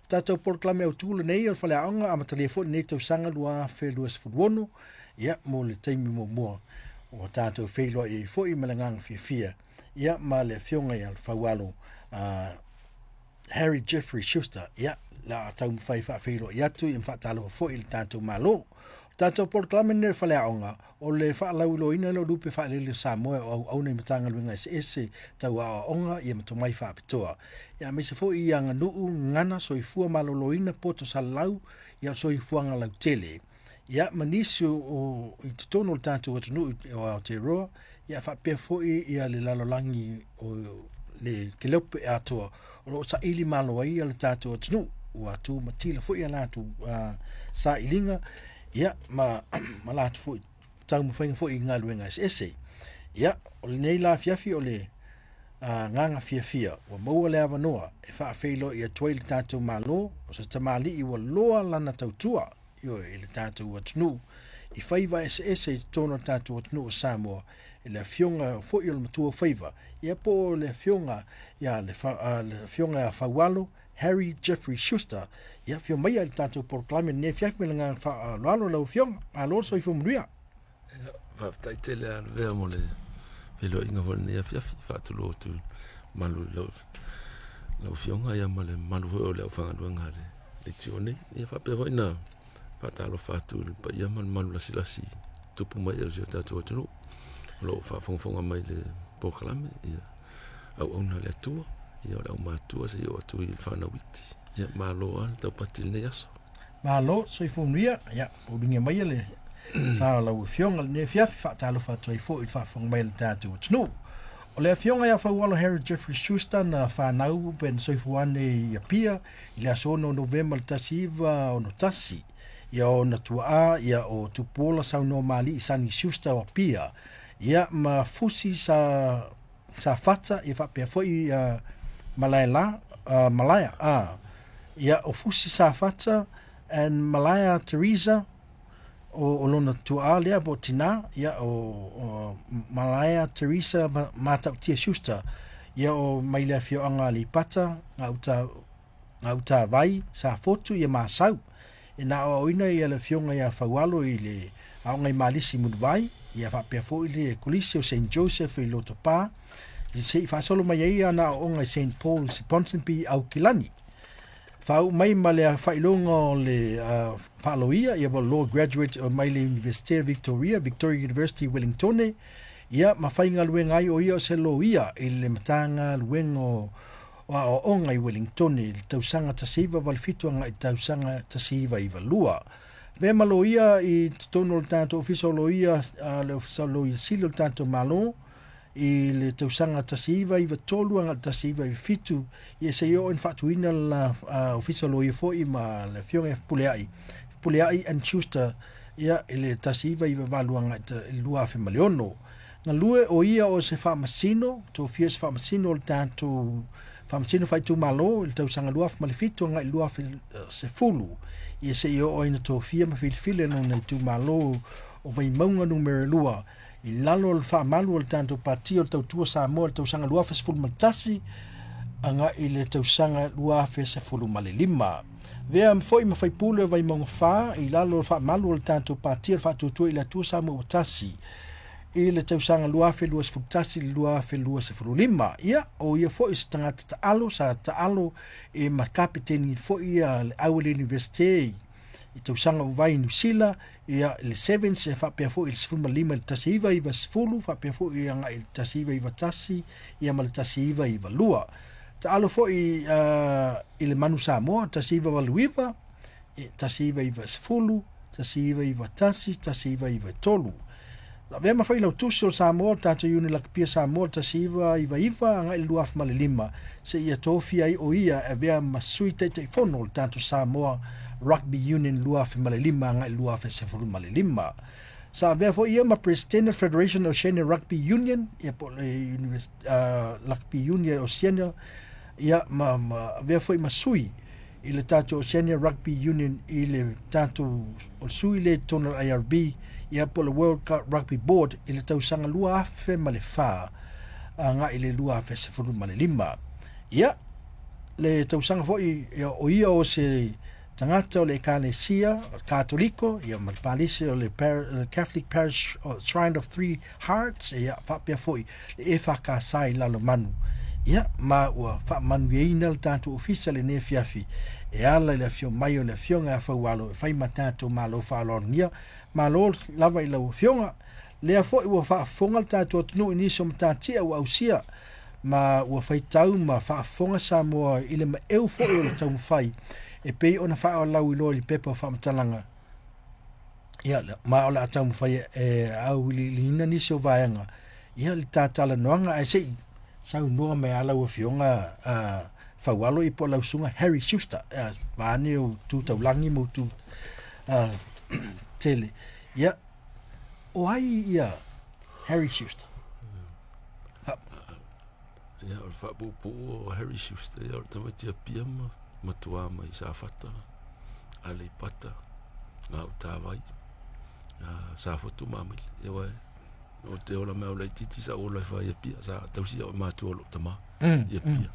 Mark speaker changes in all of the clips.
Speaker 1: Tatou polokalame autu lenei o le faleaoga amatalia foi lenei tausaga 2026, ia mo le taimi muamua ua tatou feiloai ai foi ma le agaga fiafia, ia ma le afioga ia Faualo Harry Jeffrey Schuster, ia la taumafai faafeiloai atu ia ma faatalofa foi i le tatou Malo. O tatou polokalame lenei o le faleaoga, o le faalauiloaina lea o lupe faalele o Samoa o auauna i Matagaluega eseese tau aoaoga ia ma tomai faapitoa. Ia aemaise foi i aganuu, gagana, soifua maloloina, poto salalau, ia o le soifuaga lautele. Ia ma nisi o i totonu o le tatou atunuu o Aotearoa, ia faapea foi ia le lalolagi o le kelope atoa o lo o saili malo ai le tatou atunuu ua tumatila foi a latou sailiga ia ma latou foi taumafaiga foi i galuega eseese. Ia, o lenei la afiafi o le agaga fiafia ua maua le avanoa e faafeiloai atu ai le tatou Malo o se tamalii ua loa lana tautua, ioe, i le tatou atunuu i faiva eseese i totonu o le tatou atunuu o Samoa, i le afioga foi o le matua faiva, ia po o le afioga ia le afioga ia Faualo Harry Jeffrey Schuster. Ia afio maia i le tatou polokalame lenei afiafi ma le agaga faaaloalo lau afioga. Malo le soifua manuia.
Speaker 2: Faafetai tele a Lavea mo le feiloaiga foi i lenei afiafi. Faatulou atu i malu i lau afioga ia ma le mamalu foi o le aufaigaluega a le leitio nei. Ia faapea foi ona faatalofa atu i le paia ma le mamalu lasilasi tupu mai o si o tatou atunuu o lo o faafogafoga mai i le polokalame. Ia auauna a le Atua, ia o le aumatua seia oo atu i le fanau iti. Ia malo lava le taupati i lenei aso.
Speaker 1: Malo, soifua manuia. Ia, pauligia maia le sa o lau afioga i lenei afiafi, faatalofa atu ai foi i le faafofoga mai a le tatou atunuu. O le afioga ia Faualo Harry Jeffrey Schuster na fanau pe na soifua ane i Apia i le aso 6 o Novema le 1961. Ia ona tuaa ia o Tupuola Saunoa Mali'i Sonny Schuster o Apia, ia ma Fusi sa Safata, ia faapea foi Malaela, Malaia, ia o Fusi Safata and Malaia Teresa, o lona tuaa lea po o tinā, ia o Malaia Teresa Matautia Schuster, ia o mai le afioaga Aleipata, gauta Gautavai, Safotu ia ma Asau. E na aoaoina ia le afioga ia Faualo i le aoga i Malisi i Mulivai, ia faapea foi le Kolisi o Saint Joseph i Lotopa, se i faasolo mai ai ana aoaoga i Saint Paul's i Ponsonby i Aukilani. Faauu mai ma le faailoga o le faaloia, ia po o le Law Graduate mai le Iunivesite Victoria, Victoria University Wellingtone, ia ma faigaluega ai o ia o se loia i le Matagaluega o aoaoga i Wellingtone i le tausaga 1987 agai i le tausaga 1992. Avea ma loia i totonu o le tatou Ofisa o Loia, le Ofisa o Loia Sili o le tatou Malo i le tausaga 1993 agai i le 1997, ia seia oo ina faatuina le la Ofisa o Loia foi ma le Afioga ia Fepuleai, Fepuleai and Schuster, ia i le 1998 agai i le 2006. Galue o ia o se faamasino, tofia se faamasino o le tatou faamasino faaitumalo i le tausaga 2007 agai i le 2010, ia seia oo ina tofia ma filifili e lona itumalo o Vaimauga numera 2 i lalo o le faamalu o le tatou Pati o le Tautua Samoa i le tausaga 2011 agai i le tausaga 2015. Avea foi ma faipule o Vaimauga 4 i lalo o le faamalu o le tatou Pati o le Faatuatua i le Atua Samoa ua Tasi i le tausaga 2021 i le 2025. Ia, o ia foi se tagata taalo, sa taalo e ma kapeteni foi ia le Auele Universite i tausaga ua vai i Niu Sila, ia i le Sevens, e faapea foi i le 15 i le 1990, faapea foi i agai i le 1991, ia ma le 1992. Taalo foi i le Manu Samoa 1989, 1990, 1991, 1993. Avea ma failautusi o Samoa, le tatou Iuni Lakapia Samoa 1999 agai i le 2005, seia tofia ai o ia e avea ma sui taitaifono o le tatou Samoa Rugby Union 2005 agai i le 2015. Sa avea foi ia ma President Federation Oceania Rugby Union, ia po o le Rugby Union Oceania, ia ma avea foi ma sui i le tatou Oceania Rugby Union i le tatou o le sui lea i totonu o le IRB, ia po o le World Cup Rugby Board i le tausaga 2004 agai i le 2015. Ia, Le tausaga foi ia, o ia o se tagata o le Ekalesia Katoliko ia ma le palisi o le Catholic Parish Shrine of Three Hearts ia faapea foi le EFKS i Lalomanu. Ia ma ua faamanuiaina le tatou ofisa lenei afiafi e ala i le afio mai o le afioga ia Faualo e fai ma tatou malo faaaloalogia. Malo lava i lau afioga. Lea foi ua faafofoga le tatou atunuu i nisi o matatia ua ausia ma ua faitau ma faafofoga Samoa i le maeu foi o le taumafai e pei ona faalauiloa i le pepa o faamatalaga. Ia, ma o le a taumafai e auiliiliina nisi o vaega ia le tatalanoaga ae se i saunoa mai lava lau Afioga Faualo ia po o lau Susuga Harry Schuster, vaeane ou tu taulagi ma ou tu tele. Ia, o ai ia Harry Schuster?
Speaker 2: Ia, o le faapuupuu o Harry Schuster, ia o le tamaiti Apia ma matua mai Safata, Aleipata, Gautavai, Safotu ma Amaile. Ia uae, o te ola mai au laitiiti sa ou ola ai fai Apia, sa tausi au e matua o lou tama i Apia.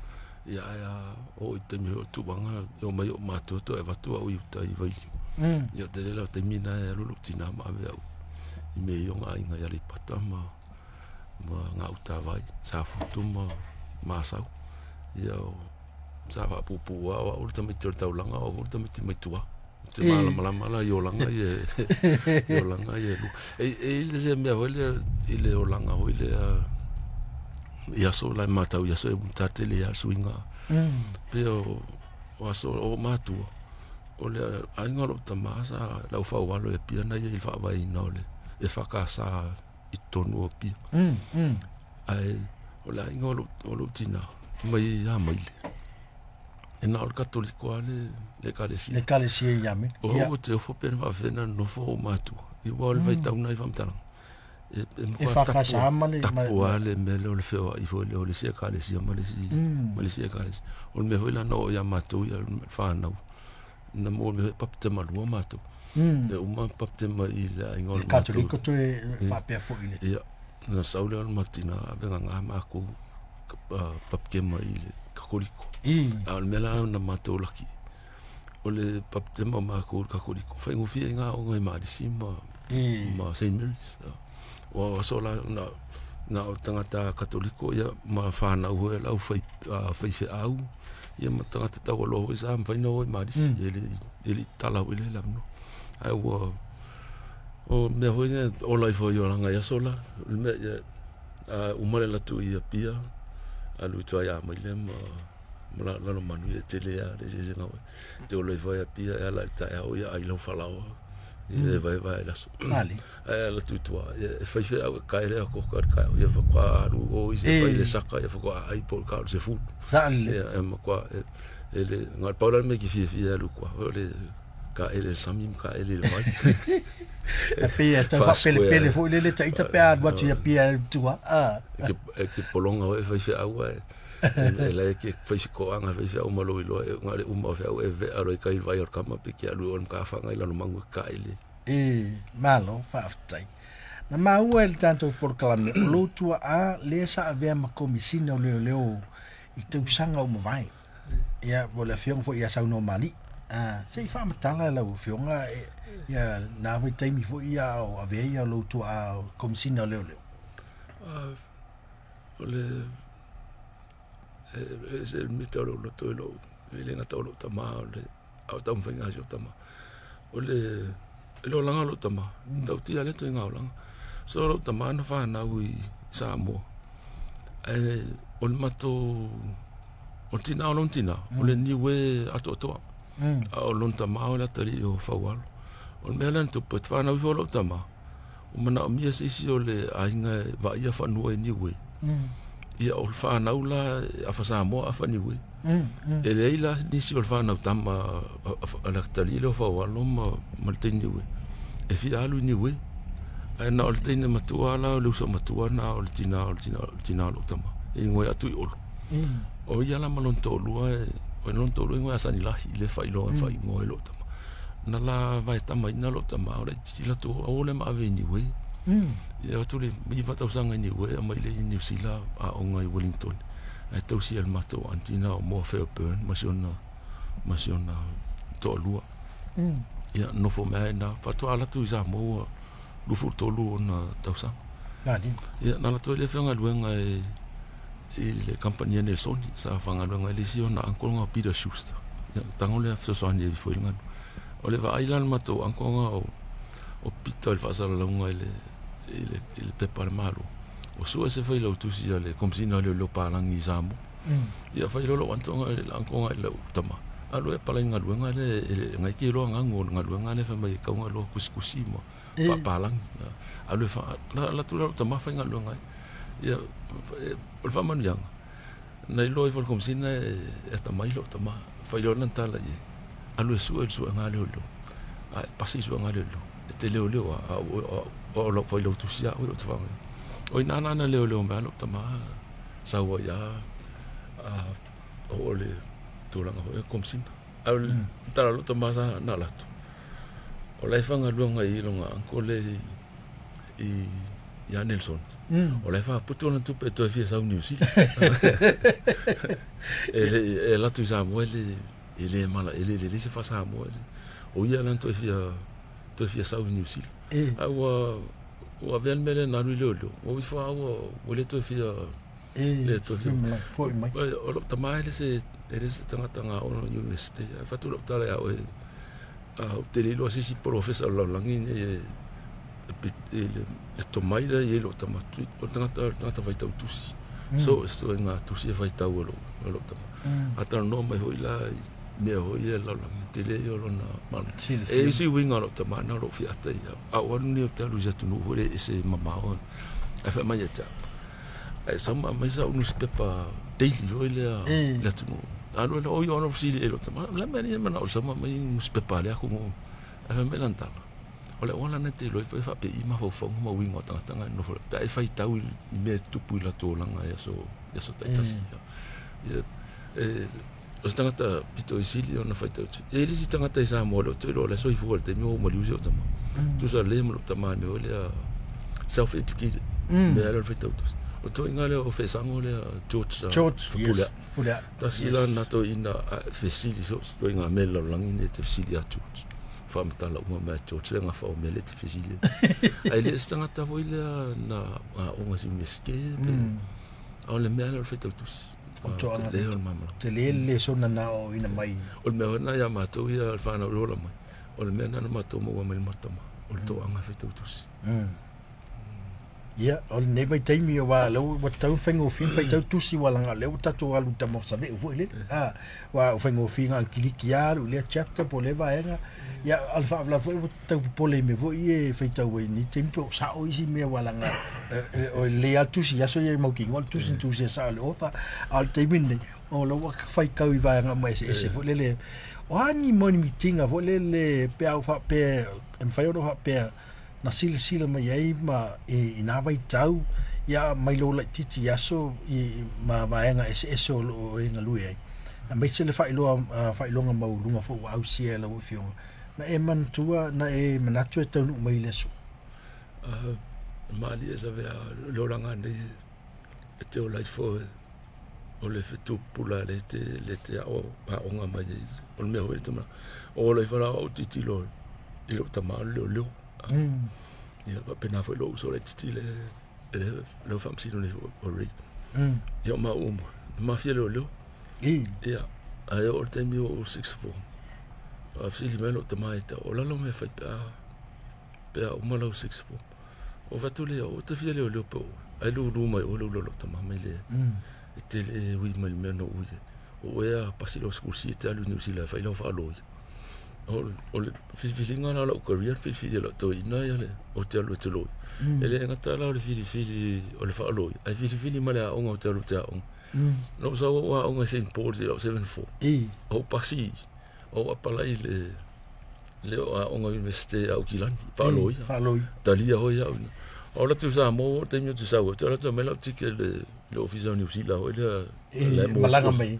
Speaker 2: Ia ae a oo i taimi o tuaga, e omai ou matua toe avatu au i uta i Vaili. Ia o tele la o taimi na e alu lou tina ma ave au i mea i ona aiga i Aleipata ma ma Gautavai, Safotu ma Masau. Ia o sa faapuupuu lava o au le tamaiti o le taulaga, o au foi le tamaiti mai tua. Ou te malamalama la i olaga ia i olaga ia e lua. E i ai le se mea foi lea i le olaga foi lea i aso la e matau i aso e tatele lava le suiga. Pei o aso o matua, o le aiga o lou tama sa le aufaualo i Apia na ia i le faavaeina o le EFKS i totonu o Apia. Ae o le aiga o lou tina mai ia Maile, e na o le Katoliko lava le Ekalesia.
Speaker 1: Le Ekalesia ia Maile.
Speaker 2: O au ou te ofo pe na faapefea ona nonofo ou matua, aua o le vaitau lena i faamatalaga, e matua tapu lava le mea lea o le feoai foi lea o le isi Ekalesia ma le isi Ekalesia. O le mea foi la na oo ia matou ia fanau, na maua mai foi baptema lua matou. E uma baptema i le aiga o le matou.
Speaker 1: Katoliko toe faapea foi le.
Speaker 2: Ia, na sau lea o le matina ave gaga matou baptema i le Katoliko. A o le mea la na matou laki, o le baptema o matou i le Katoliko, faigofie ai ngā aoga i Malisi ma ma St Mary's. Ua aso la na na o tagata Katoliko ia ma whanau hoi lau whai, whaifeau ia ma tagata taualoa hoi sa mawhai na o i Malisi e le tala hoi le lamno. Ai ua o mea hoi ne ola ifo i olanga i aso la le mea ia uma le latu i Apia alu i tua ia Maile ma ma Lalomanu ia tele ia le eseesega hoi. Te ola ifo i Apia e ala i le taeao ia ai lau falaoa ia e vaevae le aso. Ae ala tu i tua ia e whai wheau e kae lea koka le kae ia whakoa alu o i se whai le saka ia whakoa ai po le ka o le sefulu. Ia e makoa e le ngā paula me ki fia fia alu kua o le ka ele le sami ma ka ele le vai.
Speaker 1: E pei e tau whapelepele foi lele taita pe alu atu ia pia e tua.
Speaker 2: E ke polonga hoi whai wheau e e lai ke whai se koanga whai wheau ma loi loa e ngā le uma o wheau e vea roi kai vai o le kama pe ki alu o le ka whangai lalo mangu ka ele.
Speaker 1: E, malo, faafetai. Na maua e le tatou polokalame o lou tuaa lea sa avea ma Komisina o Leoleo i tausaga o mavae. Ia, po o le afioga foi ia Saunoa Mali'i. Se i faamatala e lau afioga ia na foi taimi foi ia o avea ia lou tuaa o Komisina o Leoleo.
Speaker 2: O le e se mita o lou loto i lou, e le gata o lou tama o le a o taumafaiga a si o tama. O le i le olaga o lou tama, tautia lea toiga olaga. So lou tama na fanau i Samoa. Ae o le matou o le tina o lona tina, o le Niue atoatoa. A o lona tama o le atalii o Faualo. O le mea lea na tupu, e te fanau ifo lou tama, ua manaomia se isi o le aiga e vaaia fanua i Niue. Ia o le fanau la afa Samoa afa Niue. E leai la nisi o le fanau tama a le atalii lea o Faualo ma le teine Niue e fia alu i Niue. Ae na o le teine matua la o le uso matua na o le tina o le tina o le tina o lou tama e ingoa ia Tuiolo. O ia la ma lona toalua o lona toalua ingoa ia Sanilahi le faailoa faaigoa i lou tama. Na la vaetamaina lou tama o le itiiti latou aua le ma ave i Niue. Ia atu le 9 tausaga i Niue aumai lea i Niu Sila aoga i Wellington. Ae tausia e le matou aunty na o Moa Fairburn ma si ona ma si ona toalua. Ia nofo mai ai na faatoa alu atu i Samoa ua 23 ona tausaga.
Speaker 1: Nani.
Speaker 2: Ia na alu atu ai lea faigaluega e i le kamupani a Nelsoni sa faigaluega ai le isi ona uncle lena o Peter Schuster. Ia tago lea fesoasoani ai ifo i le galuega. O le vaai la a le matou uncle lena o o Peter i le faasalalauga i le i le i le pepa a le Malo, ua sue se failautusi a le Komesina o Leoleo Palagi i Samoa. Ia fai loa lou uncle lena i lau tama, alu e apalai i le galuega lea e le na e te iloa gagu o le galuega lea fai mai e tatau ona iloa tusitusi ma faapalagi. Alu e faa alu atu la lou tama fai galuega ai. Ia o le faamanuiaga, na iloa ifo e le Komesina e atamai lou tama, fai loa lana tala i ai, alu e sue i le suega a leoleo, a e pasi le suega a leoleo, e te leoleo lava, a o au o lau failautusi lava au ou te faaaogaina. O i ina la na leoleo mai ai lou tama sau ai lava oo i le tulaga foi lea Komesina. A o le tala a lou tama sa na alu atu, o la e faigaluega i lona uncle lea i ia Nelson. O la e faaputu ana tupe e toe fia sau i Niu Sila. E le e alu atu i Samoa e le e le mala e le lelei se faa-Samoa. O ia la na toe fia toe fia sau i Niu Sila. Ae ua ua avea le mea lea na alu i leoleo, ua ifo lava ua ua le toe fia le toe fia
Speaker 1: foi mai.
Speaker 2: O lou tama e le se e le se tagata na aoga i le Iunivesite. Ae fai atu lau tala ia oe, ou te le iloa se isi polofesa o le lalolagi lenei e e le tomai lea e i ai lou tama, o le tagata o le tagata faitau tusi. So o se ituaiga tusi e faitau e lou tama. A talanoa mai foi la i mea foi ia lalolagi, tele ia o lona malamalama. E i ai si uiga o lou tama na o lou fiata ia, a ou alu nei ou te alu i se atunuu foi lea e ese mamao, ae fai mai ia te au, ae sau ma aumai sau nusipepa daily foi lea i le atunuu. Alu ai la, oi ona fesili i lou tama, o le a le mea alii e manao e sau ma aumai nusipepa a lea atunuu. Ae fai mai lana tala, o le auala lena e te iloa ai pe faapei mafaufauga ma uiga o tagata na e nonofo pe a e faitau i mea e tutupu i latou olaga i aso i aso taitasi. Ia, e, o se tagata pito i sili ona faitau atu. E i ai le isi tagata i Samoa o lea ou te iloa o la e soifua i le taimi ua ou maliu si ou tama. Tusa lelei ma lou tama i le mea foi lea self educated. Mea lea o le faitau tusi. O le toeaina lea o Fesango lea George
Speaker 1: George,
Speaker 2: Fepuleai.
Speaker 1: yes, Fepuleai.
Speaker 2: Tasi la na toeaina a fesili so o se ituaiga mea i le lalolagi lenei e te fesili ia George. Faamatala uma mai a George le gafa o mea lea e te fesili ai. Ae le o se tagata foi lea na aoga i se Iunivesite pe a o le mea lea o le faitau tusi.
Speaker 1: O toaga
Speaker 2: Tele o le malamalama.
Speaker 1: Tele le lesona na aoaoina mai.
Speaker 2: O le mea foi lena ia matou ia le fanau i le ola mai, o le mea lena na matou maua mai le matama, o le toaga e faitau tusi.
Speaker 1: Ia, o lenei vaitaimi aua o lea ua tatau ona faigofie ona faitau tusi aua leaga o lea ua tatou alu i tama o Save'u foi lele. A, aua ua faigofie na ona kiliki lava alu i lea chapter po o lea vaega. Ia, a o le faalavelave foi ua tau popole i mea foi ia e faitau ai i lenei taimi po o sao isi mea aua leaga e lelei lava le tusi i aso ia e mautinoa le tusi na tusia sao e le author, a o le taimi lenei, o lea ua faitau i vaega uma eseese foi lele. O a ni mea o ni mitiga foi lele pe a ou faapea e mafai ona ou faapea na silasila mai ai ma i na vaitau ia mai lou laitiiti i aso i ma vaega eseese o lo o e galue ai, aemaise le faailoa faailoga maualuga foi ua ausia e lau Afioga. Na e manatua, na e manatu e taunuu mai i le aso?
Speaker 2: Malie sa vea le olaga nei e te ola ifo o le fetu pupula le te le te aoga mai ai. O le mea foi le te mana o ola ifo la au tilotilo i lou tama o le leoleo. Ia faapena foi lou uso laitiiti le le le faamasino nei o Ray. Ia o maua ma mafia leoleo. Ia ae oo i le taimi o sixth form, fesili mai lou tama ia te au, o le a lau mea e fai pe a pe a uma lau sixth form. Ou fai atu lea, ou te fia leoleo pe oe. Ai lulu mai oe le ula o lou tama mai lea. E te le ui mai le mea na ou ui ai. O oe a pasi lau school si e te alu i Niu Sila e fai lau faaloia. O le filifiliga la o lau career, filifili e lau toeaina ia le ou te alu e te loia. E le gata la o le filifili o le faaloia, ae filifili ma le aoga ou te alu ou te aoga. Na ou sau ou aoga i St Paul's i lau 74. Ou pasi, ou apalai i le le aoga Iunivesite i Aukilani, faaloia.
Speaker 1: Faaloia.
Speaker 2: Talia hoi au. O alu atu i Samoa, o le taimi ou te sau ai, ou te alu atu aumai lau ticket i le Ofisa o Niu Sila foi lea.
Speaker 1: E malaga mai.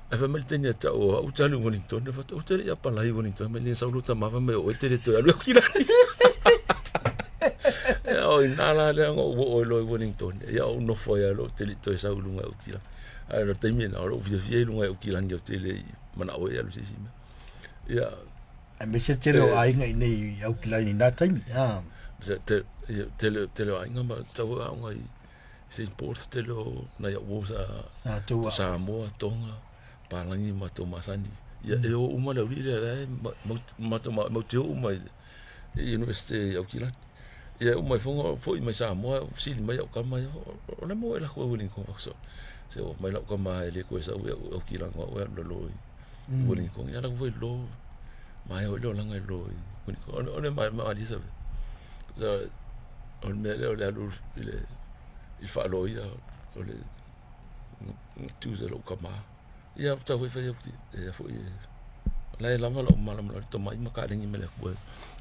Speaker 2: Ae fai mai le teine ia te au, o au ou te alu i Wellington. Ou fai atu, ou te le i apalai i Wellington. Fai mai, le sau lou tama, fai mai, o oe e te le toe alu i Aukilani. O ina la lea na ou oo ai loa i Wellington, ia ou nofo ai lava loa ou te le i toe sau i luga i Aukilani. Ae o le taimi lena o lou fiafia i luga i Aukilani ou te le i manao ai e alu i se isi mea. Ia.
Speaker 1: Aemaise le tele o aiga i inei i Aukilani i na taimi.
Speaker 2: Tele, tele o aiga ma sau foi aoga i Saint Paul's, tele o nai au uo sa Samoa, Tonga, Palagi ma matou masani. Ia e o uma le aualii lea la e matou matou te o uma i le Iunivesite i Aukilani. Ia uma ifo foi mai Samoa, fesili mai au tama ia, o le a mea ua e alu atu ai Wellington? Se ua fai mai lau tama e le toe sau i Aukilani o au e alu i lalo i Wellington. Ia alu atu foi i lalo, maea foi le olaga i lalo i Wellington. O le malie sa o le mea lea o le alu i le faaloia o le choose e lou tama. Ia tau foi fai atu e foi o la e lava lou malamalama i le tomai ma kalegi ma le Atua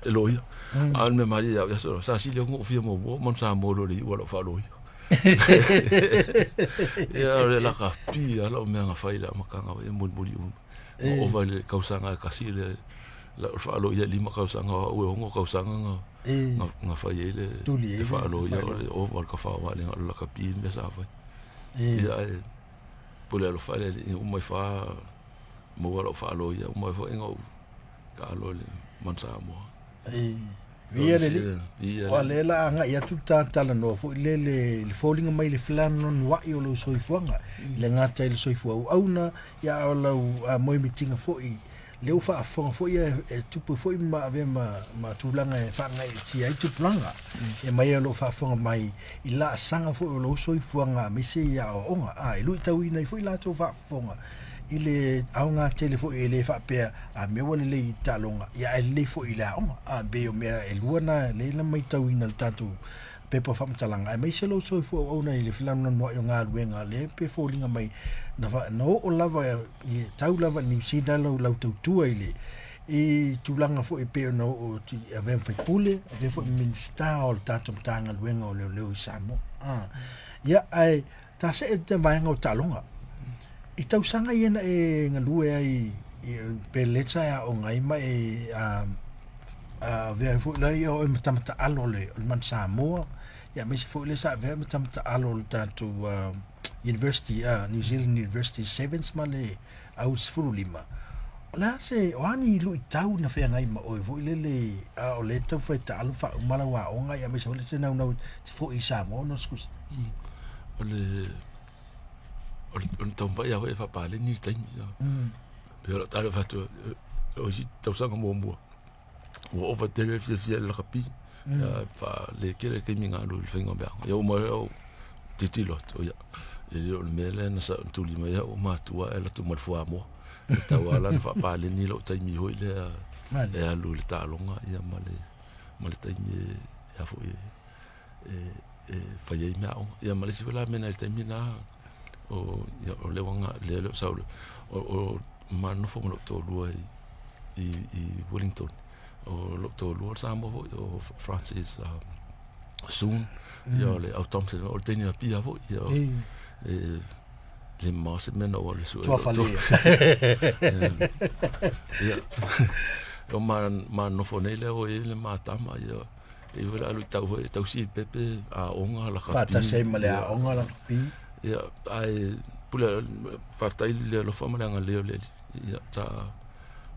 Speaker 2: e loia. A o le mea malie ia au ia aso sa sili atu ona ou fia muamua ma Samoa i lo le iu a lau faaloia. Ia o le lakapi lava lau mea na fai i le amataga e mulimuli uma. Na ova i le tausaga e tasi le lau faaloia e 5 tausaga o au e 6 tausaga na fai ai le faaloia o le ova o le tafao vale na o le lakapi le mea sa fai. Ia ae pule alofa le Alii uma ifo lava maua lau faaloia uma ifo ina ou taalo i le Manu Samoa.
Speaker 1: Viia le Alii. Aua o lea o le a agai atu le ta talanoa foi lele i le foliga mai le felanulanuai o lou soifuaga, e le gata i le soifua auauna, ia a o lau moemitiga foi, lea ua faafofoga foi e tupu foi ma avea ma tulaga e faagaeetia ai tupulaga. E mai o lo o faafofoga mai i laasaga foi o lou soifuaga aemaise i aoaoga, a e luitauina ai foi latou faafofoga i le aoga tele foi e le faapea a mea ua lelei i taaloga, ia ae lelei foi i le aoga. A pei o mea e lua na lea na matauina i le tatou pepa o faamatalaga, aemaise lou soifua auauna i le felanulanuai o galuega lea pe foliga mai na, na oo lava i tau lava i Niu Sila lau, lau tautua i le i tulaga foi e pei ona oo i avea ma faipule, avea foi ma Minisita o le tatou Matagaluega o Leoleo i Samoa. Ah. Ia, ae ta see te vaega o taaloga. I tausaga ia na e galue ai pe leta e aoga ai ma e avea ai foi la ia oe ma tama taalo o le Manu Samoa, ia aemaise foi lea sa avea ma tama taalo o le tatou University, New Zealand University Sevens ma le au 15. O le a se, o a ni luitau na feagai ma oe foi lele, a o lea e taumafai e taalo ma faauma lau aoga, ia aemaise foi lea e te naunau e te foi i Samoa ona o se kusi?
Speaker 2: O le o le taumafai lava foi e faapaleni le taimi. Pei o lau tala fai atu, o isi tausaga muamua, ua ova tele le fiafia i le lakapi, faalekele le taimi na alu i le faiga o meaoga. Ia uma loa ou tilotilo atu, ia, e le o le mea lea na tuli mai ai ou matua e alu atu ma le fuamoa. E tatau lava la ona faapaleni lou taimi foi lea e alu i le taaloga ia ma le ma le taimi e a foi e fai ai meaaoga. Ia ma le isi foi la mea na i le taimi lena, o ia o lea ua lea o sau o ma nofo ma lou toalua i Wellington. O lou toalua o le Samoa foi o Francis Soon, ia o le Au Thompson, o le teine Apia foi, ia e le mamao se mea na ou alu e sue.
Speaker 1: Tuafale.
Speaker 2: Ia, o ma nofo nei lea ua i ai le ma tama, ia e iai foi le alu i tau foi e tausi i le pepe aoga lakapi.
Speaker 1: Faatasi ai ma le aoga lakapi.
Speaker 2: Ia, ae pule faafetai i le alofa ma le agalelei o le Alii. Ia, sa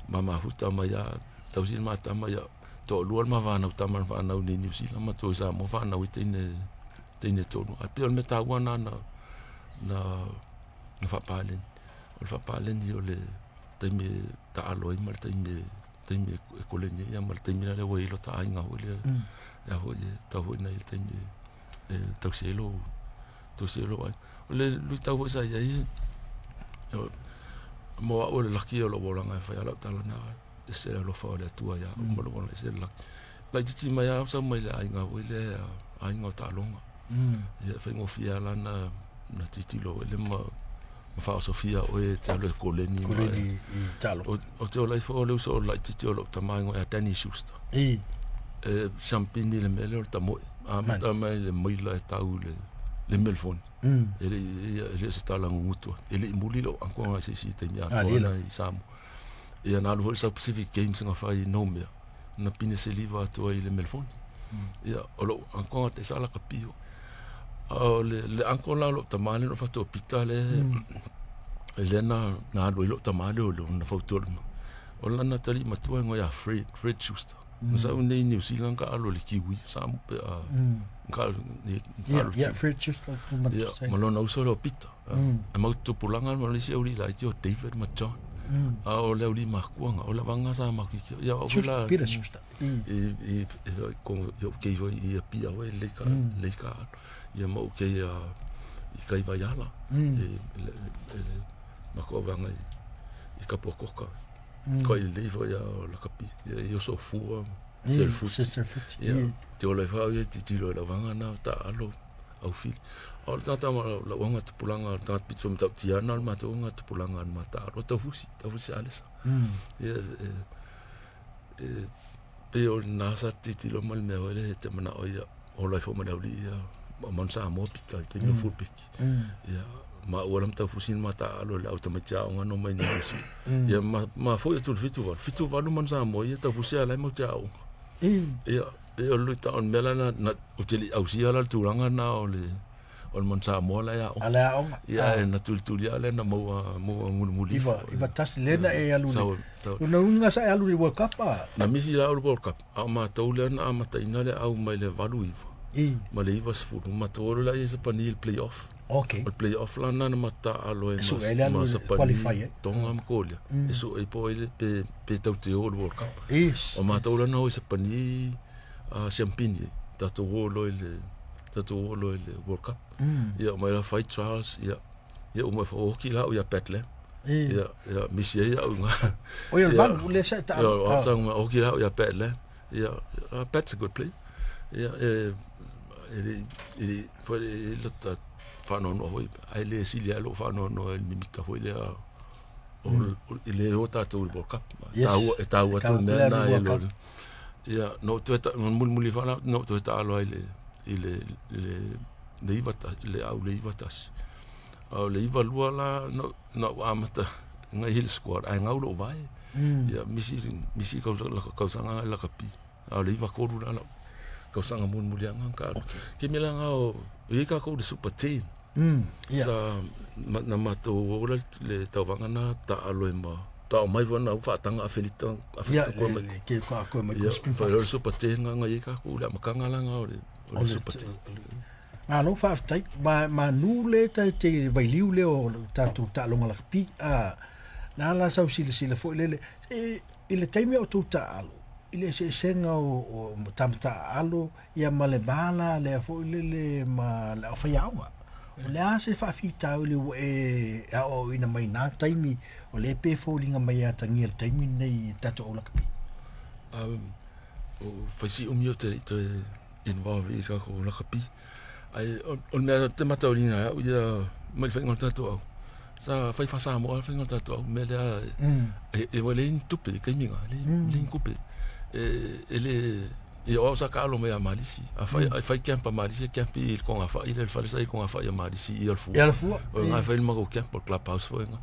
Speaker 2: ma mafuta mai lava tausi le ma tama, ia toalua le ma fanau tama na fanau i Niu Sila ma tua i Samoa fanau ai teine tolu. Ae pei o le mea taua lena na faapaleni. O le faapaleni o le taimi e taalo ai ma le taimi e koleni ai ma le taimi la lea ua i ai lota aiga foi lea. Ia foi e tatau foi ona i ai le taimi e tausi ai lou aiga. O le luitau foi sa i ai, mo au o le laki o lou olaga e fai lava lau tala na ese le alofa o le Atua ia au ma lou olaga ese le laki. Laitiiti mai lava sau mai le aiga foi lea, aiga o taaloga. Ia e faigofie lava la na tilotilo foi lea ma faaosofia oe e te alu e koleni.
Speaker 1: Koleni i taaloga.
Speaker 2: Ou te ola ifo o le uso laitiiti o lou tama e igoa ia Danny Schuster. E siampini i le mea lea o le tamoe. Amata mai le maila e tau i le melefoni. E le o se tala gugutu. E le i muli lou uncle agai se isi taimi atoa na i Samoa. Ia na alu foi i le South Pacific Games na fai i Noumea, na pine seliva atu ai i le melefoni. Ia o lou uncle te sa lakapi o. A o le uncle la o lou tama le no fato Pita le le na alu ai lou tama le o le na fautua le o lana tali matua ngo ia Fred Schuster. Na sa nei New Zealand ka alo le Kiwi sa mo pe a ka ni
Speaker 1: ka ia Fred Schuster
Speaker 2: ia ma lona uso le o Pita. E mau tupulanga ma le isi au li la o David ma John. A o le au li makuanga o le vanga sa ma ki ia o
Speaker 1: la Peter Schuster.
Speaker 2: I ko yo ke i ia pia we le ka le ka ia mo ke ia i kai vai ala e le ma ko vanga i ka pokoka ko i le fo ia la kapi ia i so fua
Speaker 1: self
Speaker 2: ia te o le fa ia ti ti lo la vanga na ta alo au fili o le tata ma la wanga tupulanga ta pitso ma tiana ma to nga tupulanga ma ta alo tau fusi alesa ia e pe o nasa ti ti lo mal me ole te mana o ia o lai fo ma le ia ma sa mo pita ke me full pick ia ma o lam tau fusi ma ta alo le auto ma tia o no mai ni fusi ia ma fo tu fitu valu man sa mo ia tau fusi ala mo tia o ia pe o lu ta on mela na o te au si ala tulanga na o le o man sa mo la ia o
Speaker 1: ala o
Speaker 2: ia na tuli ala na mo mo ngulu
Speaker 1: iva tas lena e alu le no unga sa alu le World Cup a
Speaker 2: na misi la World Cup a ma tau le na ma taina le au mai le valu iva ma le iva sfulu ma tolu la ia sa pani le play off.
Speaker 1: Okay.
Speaker 2: O play off la na ma ta alo e
Speaker 1: ma sa pani qualify
Speaker 2: tonga ma kolia e so e po ile pe tau te o World Cup.
Speaker 1: Yes.
Speaker 2: O ma tau la na o sa pani a champagne ta to o lo ile ta to o lo ile World Cup. Ia mai la fight trials ia ia o mai fa o ki la o ia Bethlehem. Ia ia misi ia o nga.
Speaker 1: O ia man le sa ta.
Speaker 2: Ia o ta o ki la o ia Bethlehem. Ia Bet's a good play. Ia e ele foi le ta whanono hoi, ai le sili alo whanono e mimita hoi lea o le o tātou i World Cup. E tāua tō mea nā e lo. Ia, no toe ta, muli whana, no toe ta alo ai le, i le, le iwa ta, le au le iwa tasi. Au le iwa lua la, no, no amata, ngai hill squad, ai ngau lo vai. Ia, misi kausanga lakapi. Au le iwa koru la, kausanga muli anga ka. Ke mea nga o, i ka kou le Super 10. Sa na matou ola le tauvaga na taalo e ma tao mai fona faataga afelita
Speaker 1: afelita koe mai ke koe mai
Speaker 2: ko spring le Super 10 nga i ka kou le makanga langa o le Super 10.
Speaker 1: Malo faafetai ma nu le te vailiu le o tatou taaloga lakapi a la la sau silasila foi lele i le taimi o tou taalo i le eseesega o tamataaalo ia ma le vala lea foi lele ma le aufaiaoga o le a se faafitau le ua e aoaoina mai nā taimi o le pe foliga mai atagia le taimi nei tatou au lakapi.
Speaker 2: O faisi umi o te toe involve i kako lakapi. Ai o le mea te mataulina au ia mai le faiga o le tatou au. Sa fai faasamoa le faiga o le tatou au mea lea e ua le ni tupe kaimiga le ni kupe. E le ia o sa ka alo mai a Malisi. A fai ai fai camp a Malisi camp i le konga fa i le fale sa i konga fa i a Malisi i al fu.
Speaker 1: I al fu.
Speaker 2: O ngai fai le mako camp o clubhouse foi nga.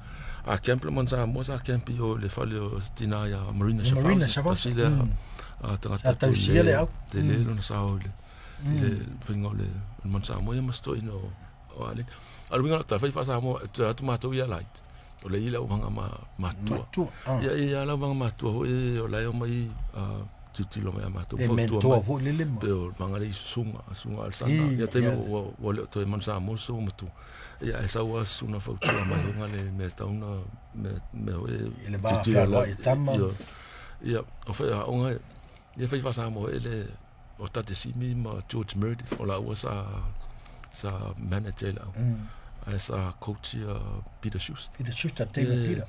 Speaker 2: A camp le man sa mo sa camp i o le fale o tina ia Marina
Speaker 1: Shafas.
Speaker 2: Tasi le a tangata
Speaker 1: te le au.
Speaker 2: Te le lona sa o le le faiga o le man sa mo ia masto ina o ale. A winga ta fai fa sa mo te atu matou ia light. O le ila uvanga ma matua. Ia ia la uvanga matua hoi o lai o mai titilo mai matou
Speaker 1: e mentoa foi lele ma.
Speaker 2: Pe o manga le sunga al sana. Ia te o le toe man sa mo so matu. Ia e saua suna fautua mai hunga le me tauna me hoi
Speaker 1: le ba fa i tama.
Speaker 2: Ia o fa onga ia fai fa sa mo ele o tate simi ma George Meredith o la ua sa manager la. Ai sa coach Peter Schuster.
Speaker 1: Peter Schuster, David Peter.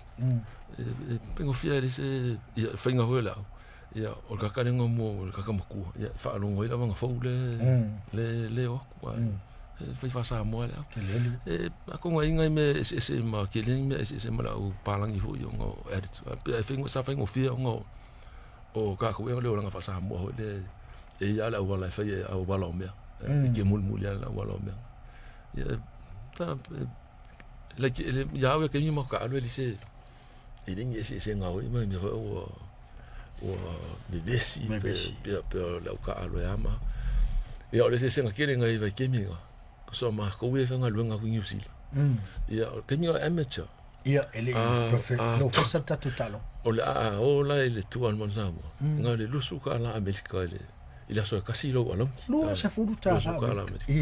Speaker 2: Pengo fia le se ia fainga hoi la. Ia o le kakalenga mo le kakamakua. Ia whaalongo i lawanga fau le le o aku. E fai whasa moa le au. E akonga inga i me ese ma ke le me ese ma lau palangi hoi o ngā attitude. E whaingo sa whaingo fia o ngā o kākou e le o langa whasa moa hoi le e ia le au wala e whai e au wala o mea. E ke muli muli ala au wala o mea. Ia ta like ia au e ke mi ma ka alu le se e ringi ese ese ngā hoi mai me hoi o ua me vesi pe pe le au ka alu e ama. Ia o le eseesega tele ngai vaitaimi ga so makou ia e faigaluega aku i Niu Sila. Ia o le taimi o le amateur.
Speaker 1: Ia e le no fesa tatou taaloga.
Speaker 2: O le a o la i le tua o le Manu Samoa, na o le $20 Amerika i le aso e tasi lou alauni.
Speaker 1: $20
Speaker 2: Amerika.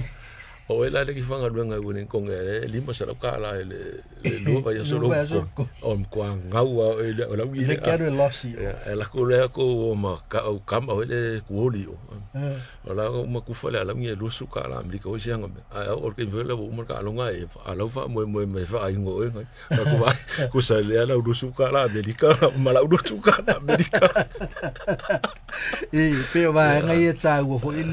Speaker 2: O oe la le faigaluega i Wellington e $500 i le 2 vaiaso lou o matua gau lava oe i le alauni.
Speaker 1: Le ke alu e losi.
Speaker 2: E alu atu lea kou ma kau kama foi le kuoli o. O la uma kufa le alauni e $20 Amerika foi se aga mea. Ae oo i le taimi foi lea ua uma le taaloga e a lau faamoemoe mai e faaigo oe nai. Aku vaai, kusa lea lau $20 Amerika ma lau $20 Amerika.
Speaker 1: E pei o vaega ia taua foi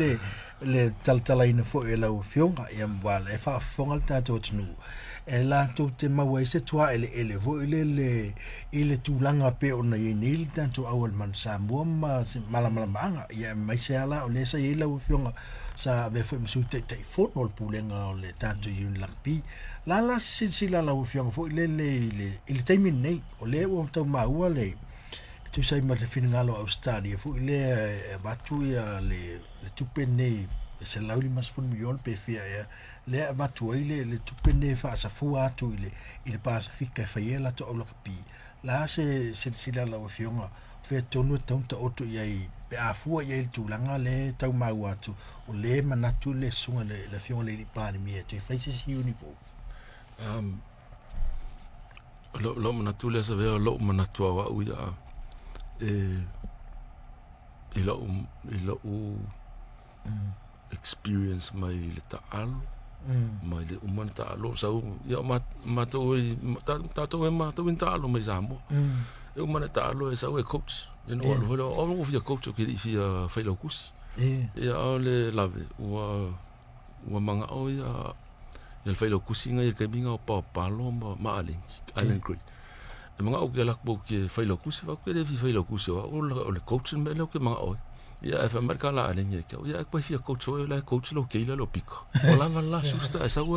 Speaker 1: le talatalaina foi e lau afioga, ia ma e faafofoga le tatou atunuu e latou te maua ai se tuaeleele foi lele i le tulaga pei ona i ai nei le tatou auala Manu Samoa ma se malamalamaaga, ia aemaise lava la o lea sa i ai lau afioga sa avea foi ma sui taitaifono o le pulega o le tatou Union Rugby. La la se silasila a lau afioga foi lele i le taimi lenei, o lea ua tau maua le e tusa ai ma le finagalo o Ausetalia foi lea e avatu ia le tupe lenei e $150 miliona pe fia ea, lea e avatu ai le tupe lenei e faasafua atu i le Pasefika e fai ai latou au lakapi. La se silasila a lau afioga fea tonu e tatau ona taoto i ai pe a fua i ai le tulaga lea e tau maua atu o lea e manatu le susuga le afioga i le alii Palemia e toe fai se isi uniform.
Speaker 2: Lou manatu lea Savea, o lou manatu au au ia e i lou experience mai le taalo, mai le uma na taalo sau ia matou tatou e matou i taalo mai Samoa. E uma na taalo e sau e coach. E no alu foi o o fia coach o ke li fia failautusi. Ia o le lave ua mangao ia le failautusi ngai le taimi o Paopalo ma Alenki, Alan Gray. E mangao ke lako ke failautusi fa ke le fi failautusi o le coach me le ke mangao. Ia e fa marka la Alenki ke. Ia ko fia coach o la coach lo ke ila lo piko. O la la susta e sau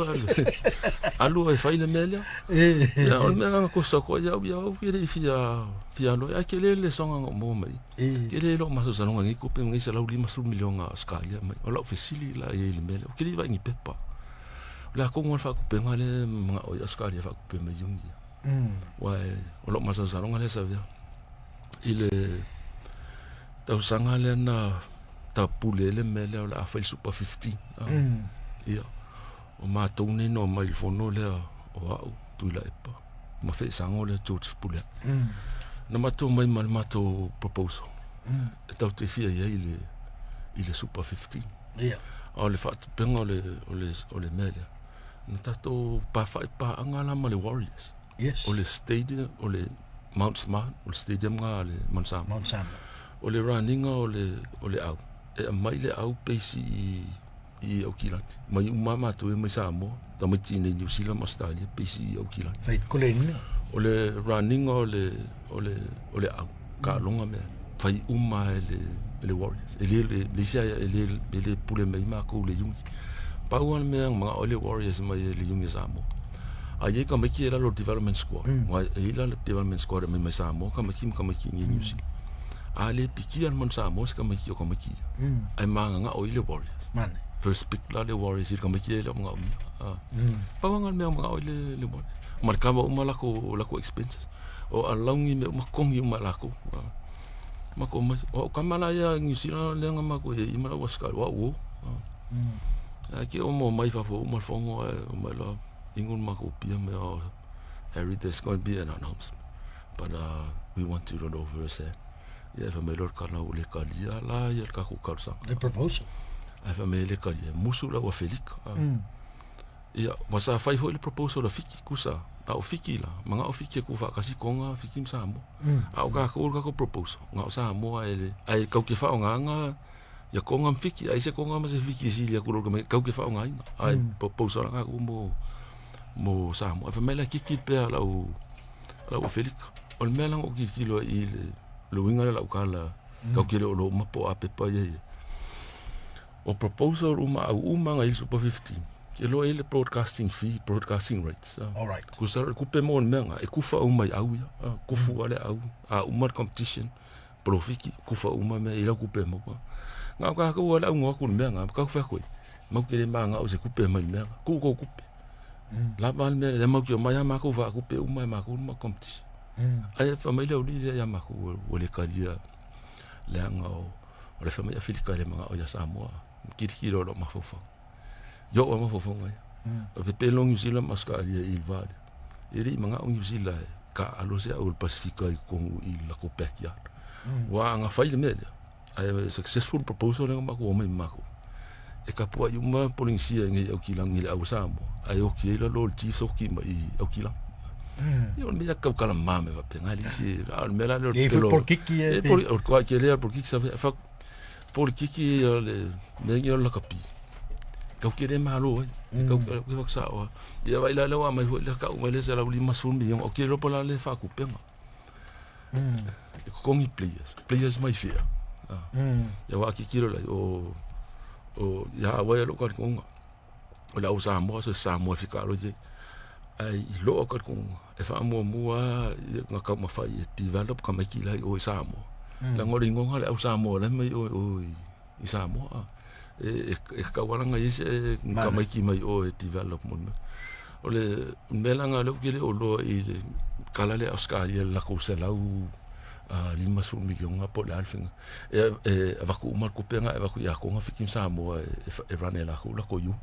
Speaker 2: alu e fai le mele. Ia o me nga ko so ko ia ia o ke le fia lo ia ke le le songa mo mai. Ke le lo maso sa ngai ko pe ngai sa lau 50 miliona Australia mai. O la fesili la ia le mele. O ke le va ni pepa. La ko ngol fa ko pe ngale mga o Australia fa ko pe mai yungi. Wa o lo maso sa ngai le sa via. Ile tausaga lea na tapule le mea lea o le a fai le Super 15. Ia o matou nei no mai le fono lea o au Tuilaepa ma feesaga o lea George Pulea. Na matou mai ma le matou proposal e tau te fia i ai i le Super 15.
Speaker 1: Ia.
Speaker 2: A o le faatupega o le mea lea na tatou pafa'i paaga la ma le Warriors.
Speaker 1: Yes.
Speaker 2: O le stadium o le Mount Smart, o le stadium nga le Mount Samoa.
Speaker 1: Mount Samoa.
Speaker 2: O le runninga o le au. E aumai le au peisi i Aukilani. Mai uma matou e mai Samoa, tamaiti nei New Zealand ma Australia peisi i Aukilani.
Speaker 1: Fai koleni.
Speaker 2: O le runninga o le au, kaaloga mea. Fai uma e le Warriors. E le isi e le pule mai makou le Iungi. Pau le mea mga o le Warriors mai le Iungi Samoa. A ia ka maiki e lalo development squad. E ila le development squad mai mai Samoa, ka maiki ma ka maiki i New Zealand. A le piki al man Samoa se ka maiki o ka maiki. Ai manga o ile Warriors.
Speaker 1: Mane.
Speaker 2: First pick la le Warriors ka maiki le mga o. Pa nga me mga o le Warriors. Markava uma la ko expenses. O alaungi me uma kongi uma la ko. Mako mai o kamala ia New Zealand le nga mako e ima la waska wa wo. A ke o mo mai fa fo uma fongo o mai la ingun mako pia me o Harry, there's going to be an announcement. But we want you to know first. Ia fa me lor kana o le kalia la ia ka ko kalsa.
Speaker 1: The proposal.
Speaker 2: A fa me le kalia musu la wa felika. Ia wasa fai foi le proposal la fiki kusa. A o fiki la, manga o fiki ku fa kasi konga fiki Samoa. A o ka ko proposal. Nga o Samoa ele ai kau ke fa o nganga ia konga fiki ai se konga ma se fiki si ia ku lo kau ke fa o ngai. Ai proposal la ka mo Samoa. Fa me la kiki pe la o felika. O le mea la o kiki lo i le le winga la ukala kau ke le o mapo a pepa ia. O proposal uma au uma ngai Super 15. Ke lo ele broadcasting fee, broadcasting rates.
Speaker 1: All right.
Speaker 2: Kusa kupe mo menga e kufa uma i au ia. Kufu ale au a uma competition profiki kufa uma me ila kupe mo. Ngā ka ka ua le au ngoa ku le mea ngā, ka ku whakoi. Mau ke le maa ngā o se kupe mai le mea ngā. Ku kou kupe. La pa le mea le mau ki o mai a mākou wha kupe uma e mākou ma competition. Ai fa mai le uli le ia mākou ua le kalia le anga o le fa mai Afirika le manga o ia Samoa. Kiri kiri o lo mafaufau. Yo o mafaufau ngai. O pe pe long New Zealand mas ka alia i le vale. E ri manga o New Zealand ka alo se au le Pasifika i kongu i la ko backyard. Wa anga fai le mea lea. Ai successful proposal nga mako o mai mako. E ka pua i uma Polynesia ngai au kilang i le au Samoa. Ai o ki la lo le chiefs o ki mai au kilang. Ia o le mea kau kala mame va pe ngai lisi. A le mea la le
Speaker 1: E foi polokiki
Speaker 2: e poli o ko ke le polokiki sa fa polokiki o le me ngi o la kapi. Kau ke le malo ai. Kau ke fa sa o. Ia vai la le wa mai foi le ka u mai le se la uli masun mi o ke lo pola le fa ku penga. E kongi players. Players mai fia. Ia wa ki kilo lai o ia wa lo ka konga. O la o Samoa se Samoa fi ka lo je. Ai i lo ka konga. E fa mua mua ia nga ka ma fai e develop ka mai ki lai o i Samoa. La ngori ngonga le au Samoa le mai o i Samoa. E ka waranga i se ka mai ki mai o e develop mon. O le melanga le ke le o lo i le kala le Australia la ko se lau lima sul milionga po le alfinga. E vaku uma kupenga e vaku ia konga fikim Samoa e rane la ko la ko yu.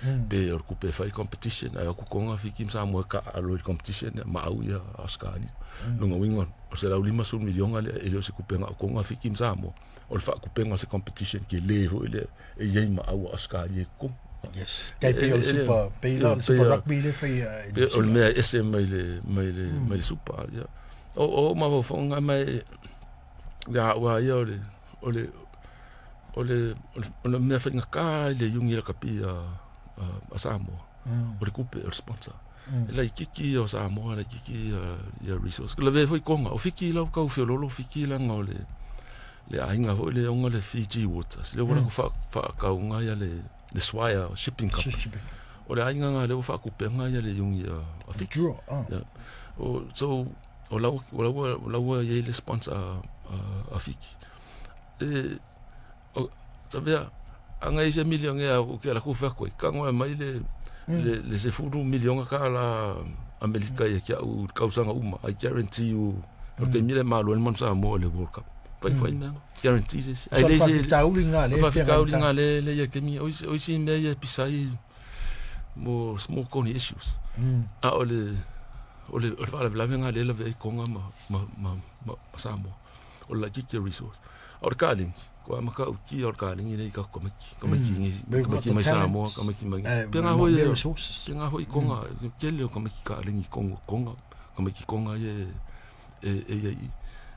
Speaker 2: Pe o kupe fai competition ai ku konga fikim Samoa ka alo competition ma au ia Australia. Lunga wingon o se lau lima sul milionga le e le o se kupenga o konga fikim Samoa. O le fa kupenga se competition ke le ho le e iei ma au Australia ko.
Speaker 1: Yes. Kai pe o le super, pe la le super rugby le fai
Speaker 2: o le mea ese mai le super ia. O ma fonga mai ia wa ia o le mea whainga ka le yungi la kapi a Samoa. O le kupe o le sponsor. E lai kiki o Samoa, lai kiki ia resource. La ve foi konga, o fiki lau kau fiololo, fiki langa o le ainga foi le onga le Fiji Waters. Le wala ko fa kaunga ia le Swire Shipping Company. O le ainga nga le o whakupenga ia le yungi a Fiji. O so o lau ia le sponsor a Fiji. E o sabia anga ise milion e o ke la ku fa ko ka ngoe mai le se furu milion ka la Amerika ia kia u kausanga uma. I guarantee you o te mile malo mon sa mo le World Cup. Pai fai na guarantee se.
Speaker 1: Ai le se taulinga le
Speaker 2: taulinga le ia ke mi o isi me ia pisai mo small corny issues. A o le o le la le la ve konga ma Samoa. O la kiki resource. O le kaling ko ama ka uki o le kaling nei ka komaki komaki mai Samoa komaki mai penga hoi
Speaker 1: resources
Speaker 2: penga hoi konga kele komaki kaling konga konga komaki konga ye e e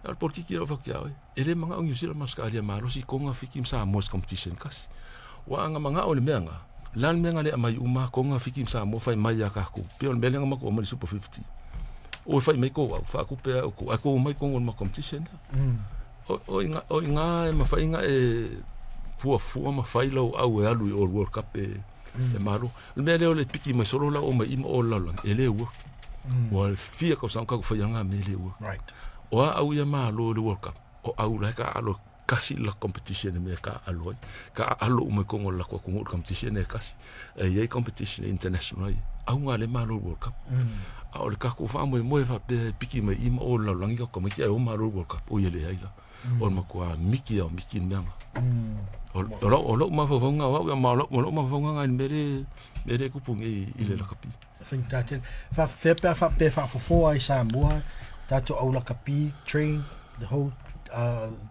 Speaker 2: al portiki o fakia e le manga New Zealand mas ka alia malo si konga fikim Samoa competition kas wa anga manga o le menga lan menga le mai uma konga fikim Samoa fai mai ya ka ku pe o le menga ma ko mai super 50 o fai mai ko fa ku pe o ko mai konga ma competition o inga e mawhainga e fua ma whailau au e alu i o World Cup e maro. Le mea leo le piki mai solo lau o mai ima o lau lang, e le ua. Ua fia kau sang kau whaianga me le ua.
Speaker 1: Right.
Speaker 2: O a au ia malo le World Cup, o au lai ka alo kasi la competition e mea ka alo ai. Ka alo umai kongo la kua kongo competition e kasi. E iei competition international ai. Au ngā le malo World Cup. A o le kako wha moe moe wha pe piki mai ima o lau langi kau kamaki ai o malo World Cup. O ia le ai la. O makua miki au miki meanga. O lau mafaufauga au ia ma o lau mafaufauga ngai mere kupu ngai i le lakapi.
Speaker 1: Whainga fa pe fa pe fa fofoa i Samoa tatou au lakapi train the whole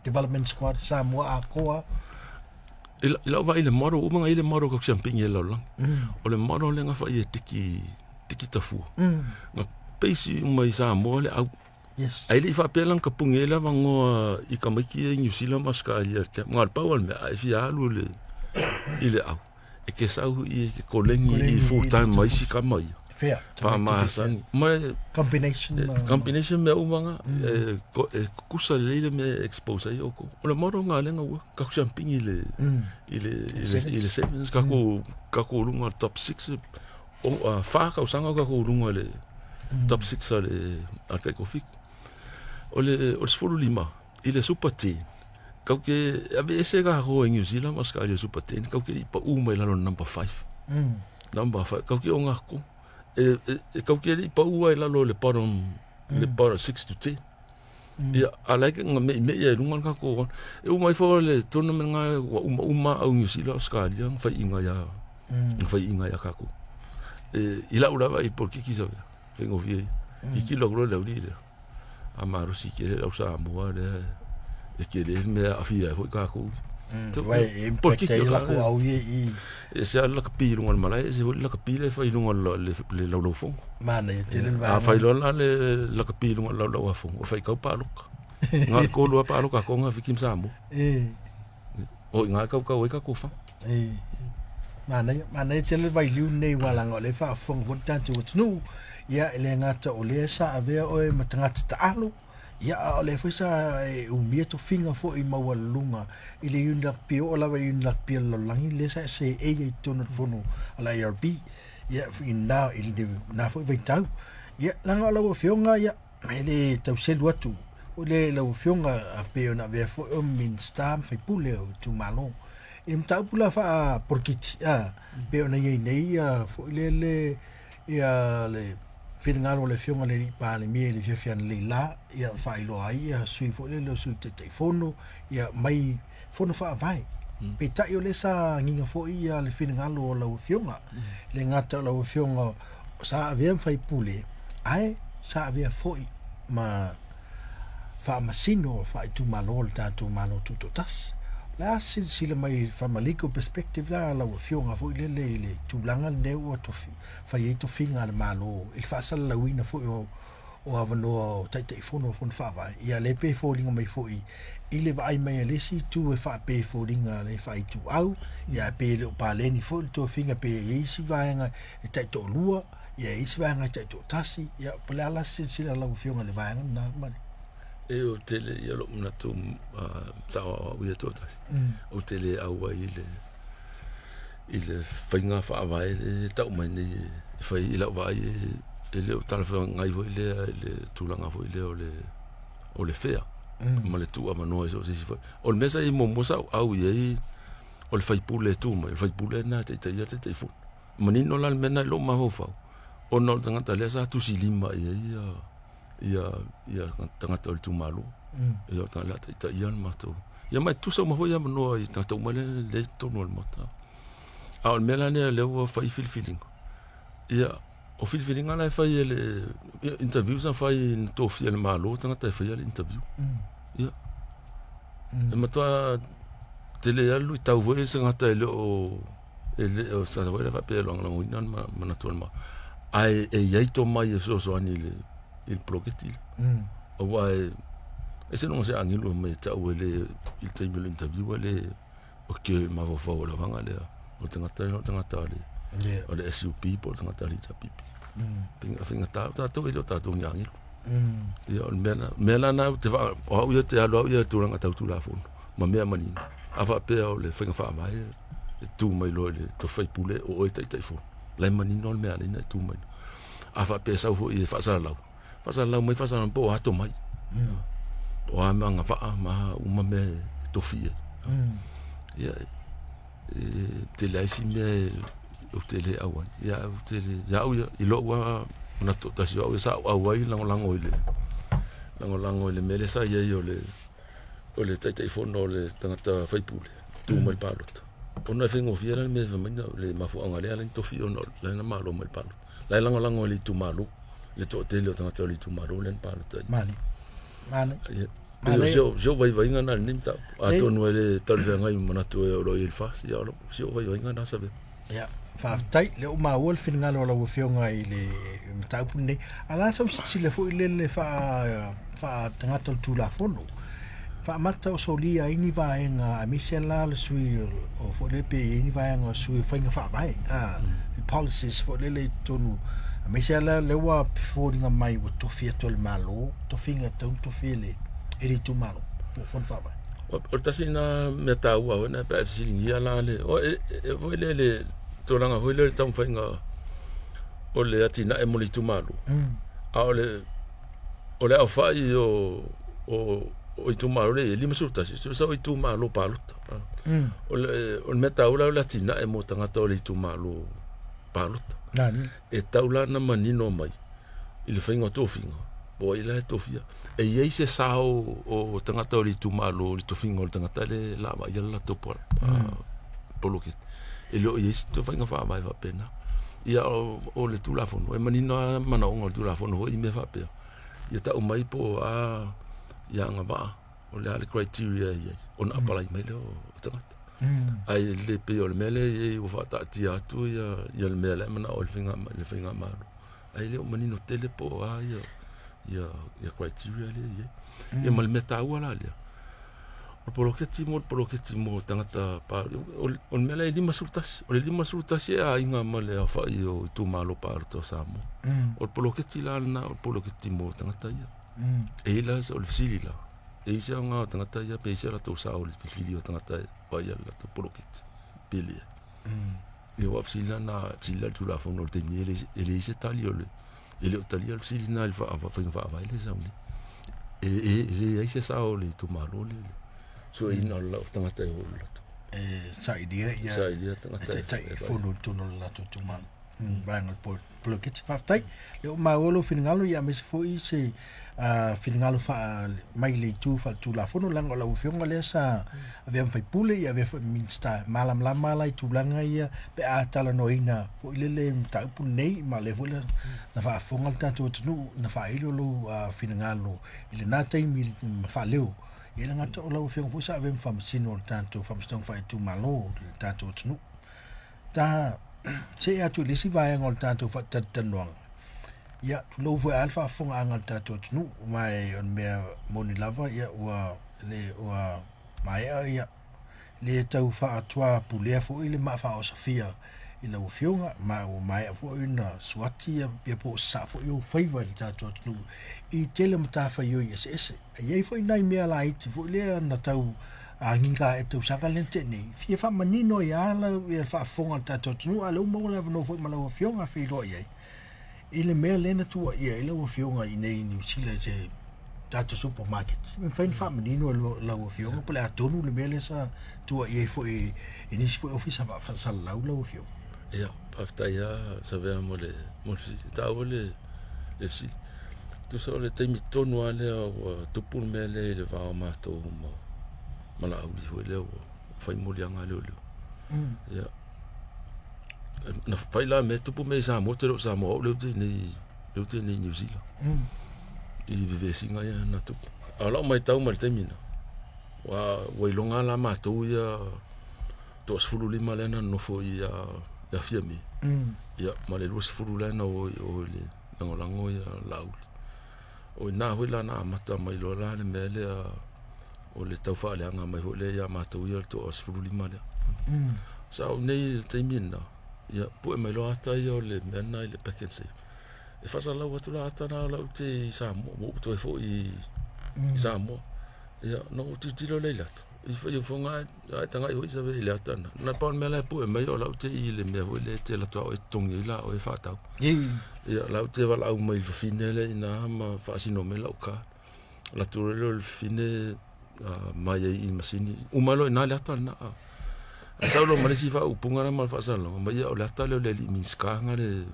Speaker 1: development squad Samoa akoa.
Speaker 2: I lau vai le maro uma ngai le maro ka champing e lau lang. O le maro le nga fa i tiki tafua. Nga peisi uma i Samoa le au.
Speaker 1: Yes.
Speaker 2: Ai le whapelang ka punge la vangoa i ka maiki e New Zealand mas ka alia kia. Ngā pau al mea ai fia alu le i le au. E ke sau i ke kolengi i full time mai si ka mai.
Speaker 1: Fair.
Speaker 2: Wha maasangi. Mai
Speaker 1: combination.
Speaker 2: Combination mea umanga e kusa leile me expose ai oko. O le moro ngā lenga ua ka champing i le i le sevens ka ko lunga top 6 o wha ka usanga ka ko lunga le top 6 ale al kai kofiku. O le sefulu lima i le super team Kau ke ave ese ka ho e New Zealand ma Australia Super 10 kau ke i pa u mai lalo number 5. Number 5 kau ke o ngā ko. E kau ke i pa u ai lalo le bottom le bottom 6 to 10. Ia a like nga me me ia lunga ka ko. E u mai fo le tournament nga wa uma uma au New Zealand Australia fai inga ya. Fai inga ya ka ko. E ila ula vai por kiki sa. Fai ngofi. Kiki lo lo le uli le. A marosi ke le au sa mo le. E ke le mea awhia e hoi kākou.
Speaker 1: Vai e impact ai la ko au i
Speaker 2: e se ala ka pi lunga le malae, e se hoi la ka pi le whai lunga le laulau fongo.
Speaker 1: Mana e tele le
Speaker 2: A whai loa le la ka pi lunga le laulau a fongo, o whai kau pāloka. Ngā kōlua pāloka ko ngā whikim sa mo. O i ngā kau kau e ka kōwha.
Speaker 1: Mana e tele vai liu nei walanga o le whaafonga fo tātou atunu. Ia e le ngata o le sa avea oe matangata ta'alo. Ia o le foi sa e umia to finga fo i maua lunga i le yun lakpi o lava yun lakpi lo langi le sa se e i tonu fono ala ARB ia i na i le na fo vai tau ia langa la fionga ia me le tau selu atu o le la fionga a pe ona ve fo o min stam fai pule o tu malo e mtau pula fa porkiti a pe ona ia nei ia fo le le ia le finngalo le fionga le pa le mi le fiafia le la ia fa ilo ai ia sui fo le le sui te te fono ia mai fono fa vai pe tai o le sa nginga fo ia le finngalo la fionga le ngata la fionga sa avea fai pule ai sa avea fo ma fa masino fa tu malo le tatu malo tu to tas la sila mai from a legal perspective la la fionga fo le le le tulanga le o to fa ye to finga le malo il fa sa la wina fo o avanoa tai tai fono fo fa vai ia le pe fo linga mai fo i le vai mai le si tu e fa pe fo linga le fa i tu au ia pe le pa le ni fo to finga pe ye si vai nga e tai to lua ia i si vai nga tai to tasi ia pala la sila la fionga le vai na ma
Speaker 2: E o tele ia lo mnatu sa o ia to tasi. O tele au ai i le whainga whaavae le tau mai nei e whai i lau vai e le o talawha ngai foi lea e le tūlanga foi lea o le whea. Ma le tū amanoa e so sisi foi. O le mesa i momo sa au i ei o le whaipule tū mai. O le whaipule nā te te ia te te fun. Manino la le mena i lo maho whau. O nā o tangata lea sa tusilima i ei ia ia tangata o le tūmalo. Ia o tangata te ia le matou. Ia mai tusa uma foi ia manoa i tangata uma le le tonu o le mata. A o le mea la nea lea ua fai filifiliga. Ia o filifiliga la e fai e le interview sa fai na tofia le malo tangata e faia le interview. Ia. E matua tele alu i tau foi se ngata e le o e le o sa foi le faapea lagolagoina le manatu o le ma. Ae e iai to mai e fesoasoani i le i le poloketi le. Aua e se longa se agilo mai tau e le i le taimi o le interview e le o ke mafaufau o lavaga lea o tagata o tagata o le o le SUP po o le tagata o le HPP. Faigata tatou e le o tatou ni agilo. Ia o le mea lana te o au ia te alu au ia tulaga tautulafono ma mea manino. A faapea o le faiga faavae e tu mai loa i le tofaipule o oe taitaifono. Lai manino le mea alina e tu mai. A faapea sau foi e faasalalau. Faasalalau mai faasalalau po o ato mai. O a mea agavaa ma uma mea e tofi ai. Ia e tele ai si mea o tele au ai. Ia o tele ia au ia i lou a manatu tasi au ia sa au ai lagolago i le lagolago i le mea lea sa iai o le taitaifono o le tagata faipule tu mai le palota. Ona e faigofie la le mea fai mai le mafuaaga lea ala ni tofi ona la na malo mai le palota. La e lagolago i le itumalo le toatele o tagata o le itumalo lea na palota ai.
Speaker 1: Mani. Mani.
Speaker 2: Ia. Pe o se o vaivaiga na lenei mataupu. Atonu e le talifeagai manatu e o lo i le fasi, ia o se o vaivaiga na sa vea.
Speaker 1: Ia, faafetai le o maua le finagalo o lau afioga i le mataupu lenei. A la sau silasila foi le le faatagata o le tulafono. Faamata o solia ai ni vaega aemaise la le sui o foi le pe i ai ni vaega o sui o faiga faavae. Policies foi lele i totonu. Aemaise la le ua foliga mai ua tofi atu e le malo, tofiga e tatau ona tofi e le e le itumalo po o fono faavae.
Speaker 2: O le tasi na mea taua foi na pe a e fesiligia la le o e foi le le tulaga foi lea o le taumafaiga o le atinae mo le itumalo. A o le aofai o O itumalo le e 51, tusa o itumalo palota. O le mea taua la o le atinae mo tagata o le itumalo palota. E tau la na manino mai i le faiga o tofiga, po o ai la e tofia. E i ai se sao o tagata o le itumalo i le tofiga o le tagata le la vaaia le latou poloketi. E le o i ai se faiga faavae faapena. Ia o le Tulafono, e manino lava manaoga o le Tulafono foi i mea faapea. Ia tau mai po o a ia agavaa, o le a le criteria e i ai, ona apalai mai lea o tagata. Ae le pei o le mea lea e i ai ua faataatia atu ia le mea la e manao ai le faigamalo. Ae le o manino tele po o a ia criteria lea e i ai. Ia ma le mea taua la lea, o le poloketi mo le poloketi mo tagata o le mea la e 51. O le 51 e aiga ma le aofai o itumalo palota o Samoa. O le poloketi la lena o le poloketi mo tagata ia. E i la o le fesili la, e i se aoga o tagata ia pe i se latou sao o le filifili o tagata e vaai le latou poloketi pe leai. Ia ua fesili la na fesili la le Tulafono o le taimi e leai se tali o le e le o talia le fesili na i le faiga faavae lea e sau nei. E leai se sao o le itumalo le sueina o le lau tagata e o le latou.
Speaker 1: E sailia ia
Speaker 2: sailia tagata
Speaker 1: e taitai fono i totonu o le latou itumalo. Vaega o le poloketi. Faafetai. Le o maua lou finagalo ia aemaise foi se finagalo faa mai le itu faaletulafono leaga o lau afioga lea sa avea ma faipule ia avea foi ma Minisita malamalama la i tulaga ia pe a talanoaina foi lele mataupu lenei ma lea foi na faafofoga le tatou atunuu na faailo lou finagalo i lena taimi ma faaleo ia le gata o lau afioga foi sa avea ma faamasino o le tatou faamasinoga faaitumalo i le tatou atunuu. Ta see atu i le isi vaega o le tatou faatalatalanoaga. Ia, tulou foi a le faafofogaaga a le tatou atunuu, ma e o le mea moni lava, ia ua le ua maea ia le tau faatuapulea foi le maa faaosofia i lau afioga, ma ua maea foi na suati ia pia po o sasaa foi ou faiva i le tatou atunuu i tele o matafaioi eseese. E i ai foi nai mea laiti foi lea na tau agiga ae tausaga lea na tea nei, fia faamanino ai lava ia le faafofoga a le tatou atunuu, a o lea ua maua le avanoa foi ma lau afioga e feiloai ai i le mea lea na tuuaia ai lau afioga i inei i Niu Sila i se tatou supermarket. E mafai ona faamanino e lau afioga po o le a tonu le mea lea sa tuuaia ai foi i nisi foi ofisa faasalalau lau afioga.
Speaker 2: Ia, faafetai lava Savea mo le fesili. E taua le fesili. Tusa o le taimi tonu lava lea ua tupu le mea lea i le va o matou ma Laauli foi lea ua fai moliaga a leoleo. Ia, na fai la mea tupu mea i Samoa, ou te le o Samoa, au lea ou te i inei i Niu Sila. I vevesiga ia na tupu. A o lau matau mai le taimi na, ua iloga la matou ia 15 lea na nonofo i ia Fiame. Ia, ma le 20 lea na o i le lagolago ia Laauli. O ina foi la na amata mai loa la le mea lea o le tau faaleaga mai foi lea ia matou ia le 15 lea. Sa o nei le taimi lena, ia pue mai loa ata ia o le mea lena i le Pak'nSave. E faasalau atu la ata na o lau te i Samoa, ua ou toe foi i Samoa. Ia, na ou tilotilo lea i le ata. I fai ufoga ai tagai foi Save i le ata na. Na pau le mea la e pue mai o lau te i le mea foi lea e te alu atu a oe totogi ai la oe faatau. Ia, lau te valaau mai i le fafine lea i ina ma faasino mai lau card. Alu atu loa lea o le fafine mai ai i masini. Uma loa i ina le ata lena. Ae sau loa ma le isi faaupuga la ma le faasalalauga mai, ia o le ata lea o le alii Minisita nga le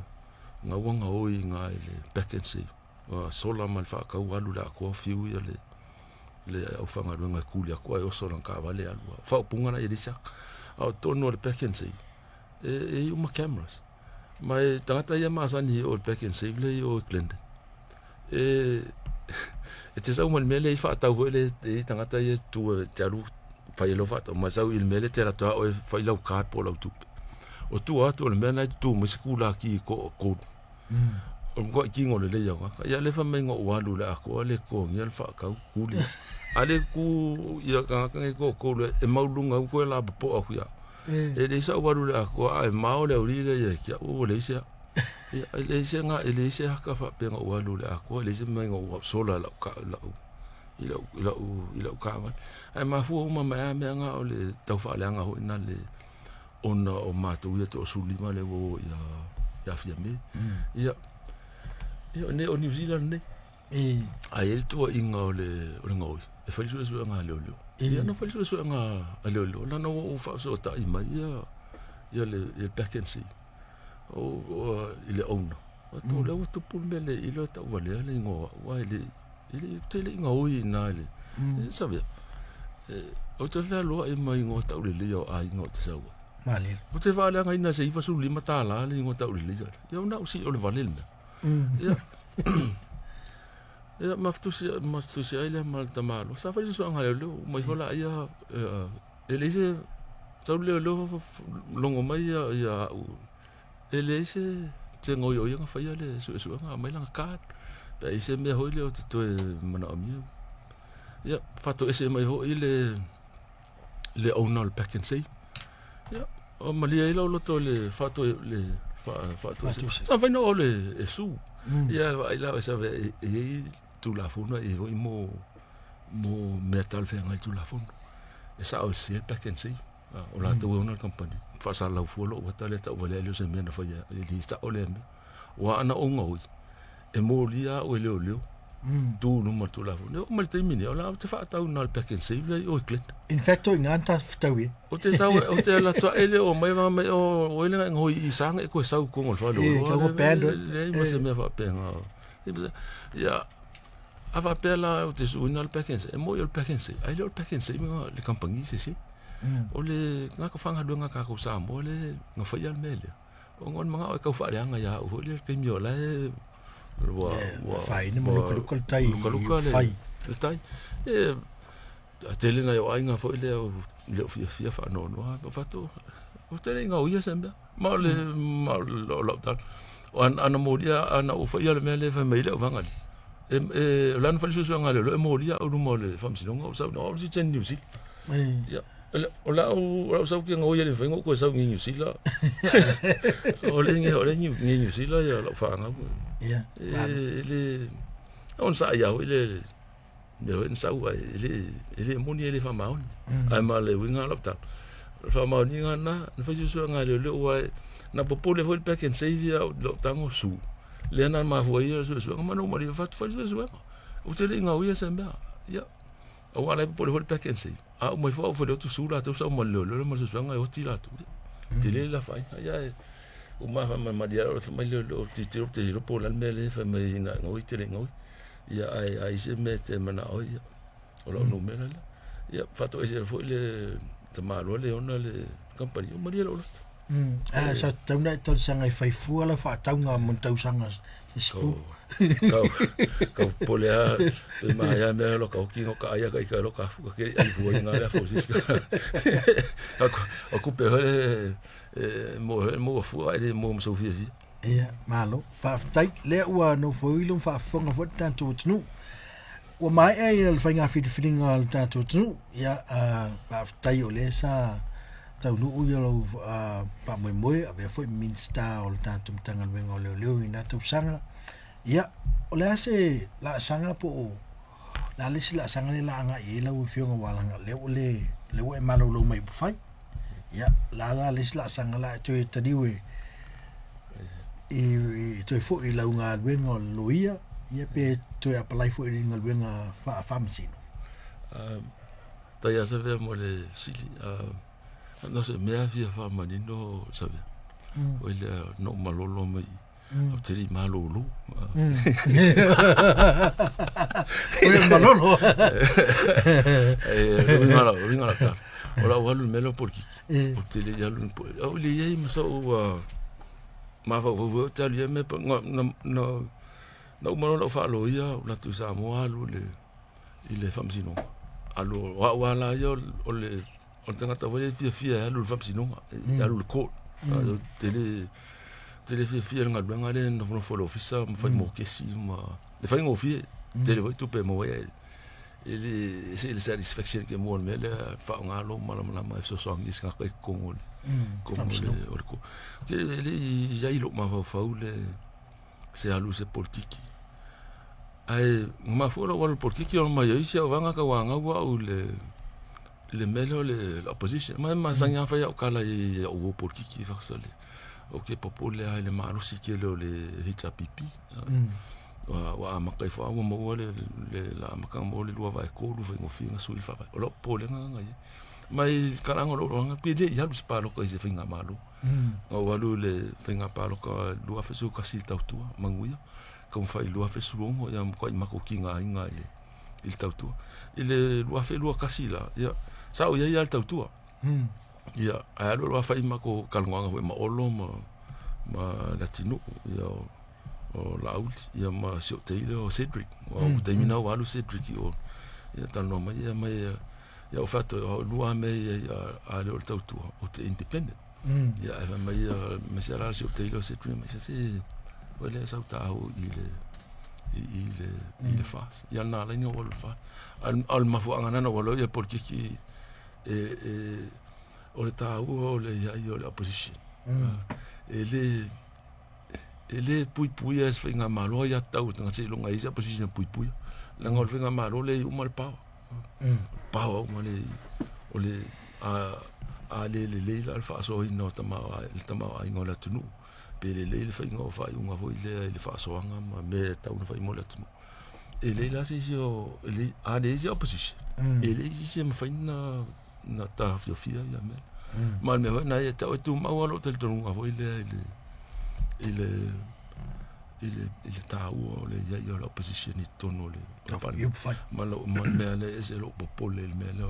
Speaker 2: gaua gaoi i le Pak'nSave. Sola ma le faatau alu le atoa fiu ia le aufaigaluega e kuli atu ae oso lana taavale alu. O faaupuga la ia leai se ata. A o totonu o le Pak'nSave, e i uma cameras. Ma e tagata ia masani o le Pak'nSave lea i o i Glendon. E te sau ma le mea lea i faatau foi lea e tagata ia tu e te alu fai lau faatau, ma sau i le mea lea te alu atu a oe fai lau card po o lau tupe. O tua atu o le mea na e tutu mai se kulaki i ko kolu. O le matua tino lelei au gata. Ia le fai mai na ou alu le atoa le totogia le faatau kuli. A le tu ia tagata nei ko kolu e maulunga au koe la popoa atu ia. E leai sa ou alu le atoa ae mao le auli lea ia ki au ua leai se ia e leai se nga e leai se aka faapea na ou alu le atoa e leai se mea na ou sola lau ka lau i lau i lau i lau taavale. Ae mafua uma mai lava mea na o le tau faaleaga foi na le ona o matou ia 15 lea ua o ia Fiame. Ia ia nei o Niu Sila lenei. Ae i ai le tuuaiga o le gaoi. e fai suesuega a leoleo. Ia na fai suesuega a leoleo lana ua ou faafesootai mai ia ia le ia Pack and Save o, o i le owner. Atu o lea ua tupu le mea le i le tauvalea le igoa o au ae le e le te le gaoi i ina i le e savea. E, ou te fealoai ma igoa taulelei o aiga ou te sau ai.
Speaker 1: Malie.
Speaker 2: Ou te faaleagaina se $95 le igoa taulelei lea. Ia ona au sii o le vale le mea. Ia. Ia mafatusi ai lea ma le tamaloa. Sa fai se suesuega a leoleo, uma ifo laia e leai se sau le leoleo logo mai ia ia au e leai se se gaoioiga faia le suesuega aumai lana card. Pe a i ai se mea foi lea ou te toe manaomia. Ia faatoese mai foi le le owner o le Pack and Save. Ia malie ai lau loto i le faatoe le faatoese. Sa mafai ona oo le sue. Ia vaai la e save e i ai Tulafono e i ai foi mo mo mea talafeagai i le Tulafono. E sao e sese le Pack and Save. O latou e ona le kamupani. Faasalalau fua lou ata lea tauvalea ai lea o se mea na faia e le sao lea mea. Aua ana ou gaoi, e molia au e leoleo tu i luma o le Tulafono. E oo mai i le taimi lenei, o la ou te faatau na o le Pack and Save lea i o i Glenda.
Speaker 1: In fact, o i ina na ta fetau i ai.
Speaker 2: Ou te sau, ou te alu atu ae le oo mai, fai mai, o oe le na e gaoi i sa na e koe sau i totonu o le fale o oloa. Leai ma se mea faapena. Ia, a faapea la ou te suina le Pack and Save, e moni o le Pack and Save, ae le o le Pack and Save le kamupani sese. O le tagata faigaluega a tatou Samoa lea na faia le mea lea, ona o le manao e tau faaleaga ia au foi lea i le taimi o la e ua
Speaker 1: ua faaina ma lukaluka le tai
Speaker 2: lukaluka le
Speaker 1: fai.
Speaker 2: Le tai. E tele nai o aiga foi lea le o fiafia faanoanoa, o fatu ou te le i gaoia se mea. Ma o le ma o lau tala. O ana molia ana ou faia le mea lea e fai mai ai le auvaga lea. E e o le a na fai le suesuega a leoleo e molia au i luma o le faamasinoga ou sau au le sitisen Niu Sila. Ia o lau sau ke gaoi e le mafai ona ou toe sau i Niu Sila. O le o le Niu Sila ia lau fanau.
Speaker 1: Ia.
Speaker 2: E le onosai lava foi le mea foi na sau ai e le moni e le faamaoni. Ae ma le uiga o lau tala, o le faamaoniga lena, na fai suesuega a leoleo aua na popole foi le Pack and Save ia i lou tago su, lea na mafua ai le suesuega ma na ou malie fai atu fai le suesuega. Ou te le i gaoia se mea. Ia, aua o la e popole foi le Pack and Save, a uma ifo au fai atu su latou sau ma le leoleo ma le suesuega e oti latou. Tele le afaina. Ia e uma malie fai mai leoleo tilotilo ou te le iloa po o le a le mea lea e fai mai na e gaoi te le i gaoi. Ia ae a i ai se mea e te manao ai, ia, o lau numera lea. Ia, faatoese foi le tamaloa le ona le kamupani, ua malie lou loto.
Speaker 1: A sa tatau ona e talosaga e fai fua lau faatauga mo ni tausaga se 10.
Speaker 2: Kau, kau popole lava, pe maea mea loa ka oki no ka ai aka i ka loka afu ka kele ai fua i ngā lea fo sisi. O kupe hoi e mo mo fua ai le mo mo sofia fia.
Speaker 1: Ia, malo. Faafetai. Lea ua nofoilo ma faafofoga foi le tatou atunuu. Ua maea ia le faiga filifiliga a le tatou atunuu. Ia, faafetai o lea sa taunuu ia lou faamoemoe, avea foi ma Minisita o le tatou Matagaluega o Leoleo i na tausaga. Ia, o le a se laasaga po o le a le isi laasaga lea o le a agai i ai lau Afioga aua leaga o lea ua le, lea ua e malolo mai upufai. Ia, o le a la le isi laasaga o le a e toe taliu e i toe foi i lau galuega o le loia, ia pe toe apalai foi i le galuega faa-faamasino?
Speaker 2: Tai a Savea mo le fesili. Na o se mea fia faamanino Savea. Foi lea na ou malolo mai i ou te le i malolo.
Speaker 1: Oi malolo.
Speaker 2: E uiga lau uiga lau tala. O lau alu i le mea lea o polokiki. Ou te le i alu i le Au i le i ai ma sou mafaufau foi ou te alu i ia mea na na na uma loa ona ou faaloia ou alu atu i Samoa alu i le i le faamasinoga. Alu o au lava la ia o le o le tagata foi lea e fiafia e alu i le faamasinoga, e alu i le court. Ou te le te le fiafia i le galuega lea e nofonofo i le ofisa ma fai mokesi ma e faigofie, tele foi tupe e maua ai e le ese le satisfaction ke maua i le mea lea e faaaoga lou malamalama e fesoasoani i se tagata i totonu o le totonu o le court. E le i i ai i lou mafaufau le se alu i se polokiki. Ae na mafua lou alu i le polokiki ona mai ai si au vaega tauanau au i le le mea lea o le opposition. Ma e masani lava fai au tala i au uo polokiki fakasale. Ou te popole lava i le malosi tele o le HRPP. Ua amata ifo lava ua maua le amataga mo le 2/3 faigofie ona sui le faavae. O lou popolega lena i ai. Ma i talaga o lou iloaga pe le i alu se palota i se faigamalo. Na ou alu i le faiga palota 2011 i le tautua manuia, taumafai i le 2016 ia matuai matou tigaina i le tautua. I le 2021 la, ia sa ou i ai lava i le tautua. Ia ae alu alu lava fai matou talanoaga foi ma Olo ma Leatinuu ia o Laauli ia ma si ou teine o Cedric. O le taimi lena ua alu Cedric i o, ia talanoa mai ia mai ia ou fai atu, o lua lava mea e i ai a le o le tautua, ou te independent. Ia ae fai mai ia aemaise lava la si ou teine o Cedric mai se foi lea sau ta o i le i le i le FAST. Ia na ala ai ona ou alu i le FAST. A o le mafuaaga lena na ou alu ai ia polokiki e o le taua o le i ai o le opposition. E le puipuia e se faigamalo ai tatau e tagata seiloga e i ai se opposition e puipuia. Leaga o le faigamalo lea e i uma le power. Power uma le o le a le lelei la le faasoaina o le tamaoaiga o le atunuu, pe lelei le faiga o faaiuga foi lea i le faasoaga ma mea e tatau ona fai mo le atunuu. E leai la se isi o a leai se opposition, e leai se isi e mafai ona taofiofia ia mea. Ma le mea foi lena ia te au e tumau lava lou talitonuga foi lea i le taua o le i ai o le opposition i totonu o le Palemene. Ma le mea lea e ese lou popole i le mea lea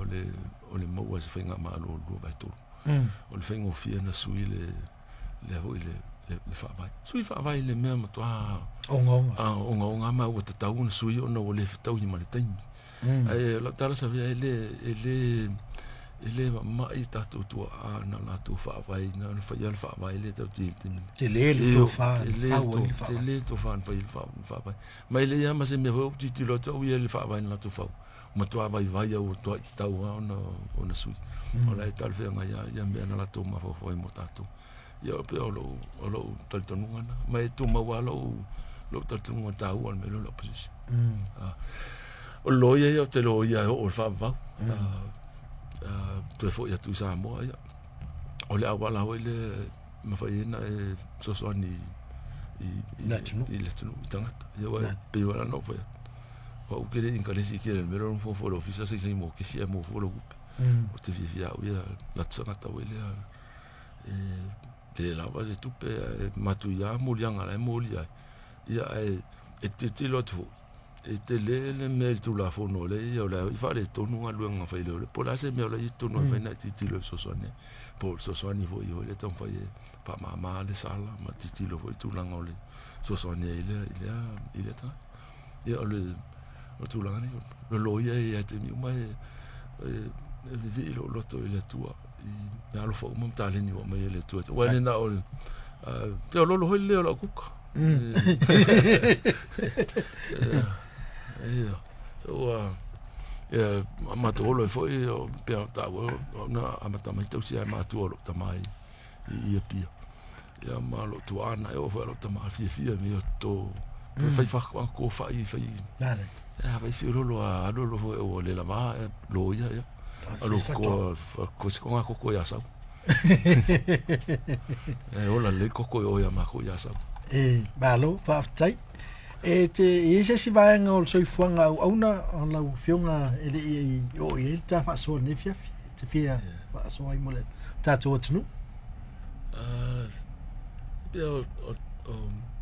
Speaker 2: o le maua e se faigamalo 2/3. O le faigofie na sui le foi le faavae. Sui faavae i le mea matua ogaoga ma ua tatau ona sui ona ua le fetaui ma le taimi. Ae o lau tala savea e le mamai tatou tuaa na latou faavae na faia le faavae le tatou te taimi.
Speaker 1: Tele le tofa,
Speaker 2: tele le tofa na faia le faavae. Ma e leai lava ma se mea foi ou tilotilo atu au ia i le faavae na latou fau. Matua vaivai au ua tatau lava ona sui. O la e talafeagai lava ia mea na latou mafaufau ai mo tatou. Ia pei o lou talitonuga lena. Ma e tumau lava lou talitonuga taua o le mea lea o le opposition. O le loia ia ou te loia e oo i le faavavau. Toe foi atu i Samoa ia. O le auala foi lea e mafai ai ona e fesoasoani i le atunuu i tagata. Ia aua e pei lava ona ou fai atu, o au ou te le inkaresi tele i le mea lea o le nofonofo i le ofisa saisai mokesi ae maua fua lau tupe. Ou te fiafia au ia alu atu se tagata foi lea e le lava se tupe ae matuia moliaga la e molia ai. Ia ae e tilotilo atu foi, e tele le mea i le Tulafono lea e i ai, o la e faaletonu galuega na fai leoleo. Po o le a se mea o la e i totonu e mafai ona e tilotilo e fesoasoani ai. Po o le fesoasoani foi lea e taumafai e faamama le sala ma tilotilo foi i le tulaga o le fesoasoani ai i lea tagata. Ia o le tulaga lea, o le loia e i ai taimi uma e vivii lou loto i le Atua i alofa uma ma taleni ua aumai e le Atua. Aua e le na o le pei o lolo foi le leo o lau kuka. So ia matou olo ai foi o pei ona taua na amata mai tausi ai matua o lou tama i Apia. Ia ma lou tuaa na e oo foi i lou tama fiafia me o to fai fa ko fai fai. Ia fai fiololo a alu alu foi ua le lava loia ia. Alu ko ko se konga koko ia sau. E ola le koko o ia mako ia sau.
Speaker 1: E malo faafetai. E te i ai se isi vaega o le soifuaga auauna o lau afioga e le i oo i ai le ta faasoa i lenei afiafi. E te fia faasoa ai mo le tatou atunuu.
Speaker 2: Pei o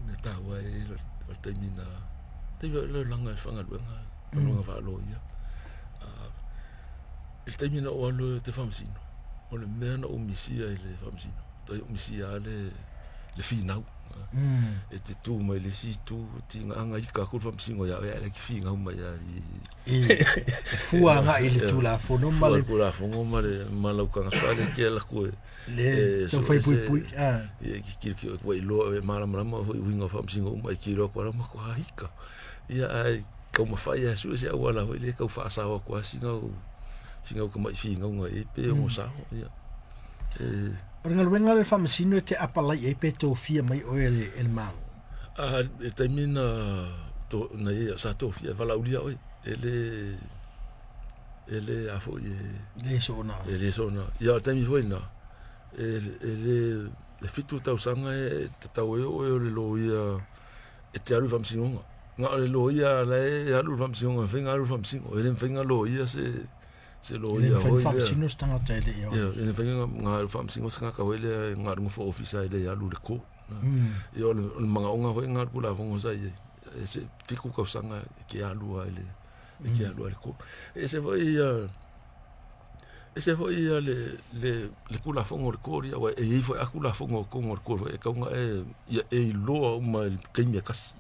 Speaker 2: mea taua ai o le taimi na taimi o le laga i fagaluega galuega faaloia. I le taimi na ou alu ou te faamasino, o le mea na ou misia i le faamasino, tai ou misia lava le finau. E te tu mai le isi itu, tigaga ika atu le faamasino ia oe, ae e te finau mai lava
Speaker 1: i e fua agai i le Tulafono
Speaker 2: ma le Tulafono ma le ma lau tagata le te alu atu e
Speaker 1: le taumafai puipui.
Speaker 2: Ia ki ua iloa e malamalama foi uiga o faamasino uma e tilotilo atu lava matua ika. Ia ae taumafai lava e sue se auala foi lea e tau faasao atu lava sina tamai finauga i ai pe ono sao. Ia.
Speaker 1: O le galuega le faamasino e te apalai ai pe tofia mai oe e le Malo.
Speaker 2: E taimi na na ia sa tofia e valaaulia oe e le a foi e
Speaker 1: le soona.
Speaker 2: E le soona. Ia o taimi foi na e le e 7 tausaga e tatau ai oe o le loia e te alu i faamasinoga. Na o le loia la e alu i le faamasinoga e mafai ona alu i le faamasino. E le mafai ona loia se
Speaker 1: E le
Speaker 2: loia
Speaker 1: mafai
Speaker 2: foi
Speaker 1: ona
Speaker 2: lea.
Speaker 1: faamasino se tagata e le i o.
Speaker 2: Ia, e le mafai ona alu faamasino se tagata foi lea e galuega faa-ofisa e le alu i le court. Ia o le manaoga foi lena o le Tulafono sa i ai, e se 7 tausaga e te alu lava i le e te alu lava i le court. E ese foi ia ese foi ia le Tulafono o le court ia, aua e i ai foi lava Tulafono i totonu o le court foi e tatau ona e ia e iloa uma i le taimi e tasi.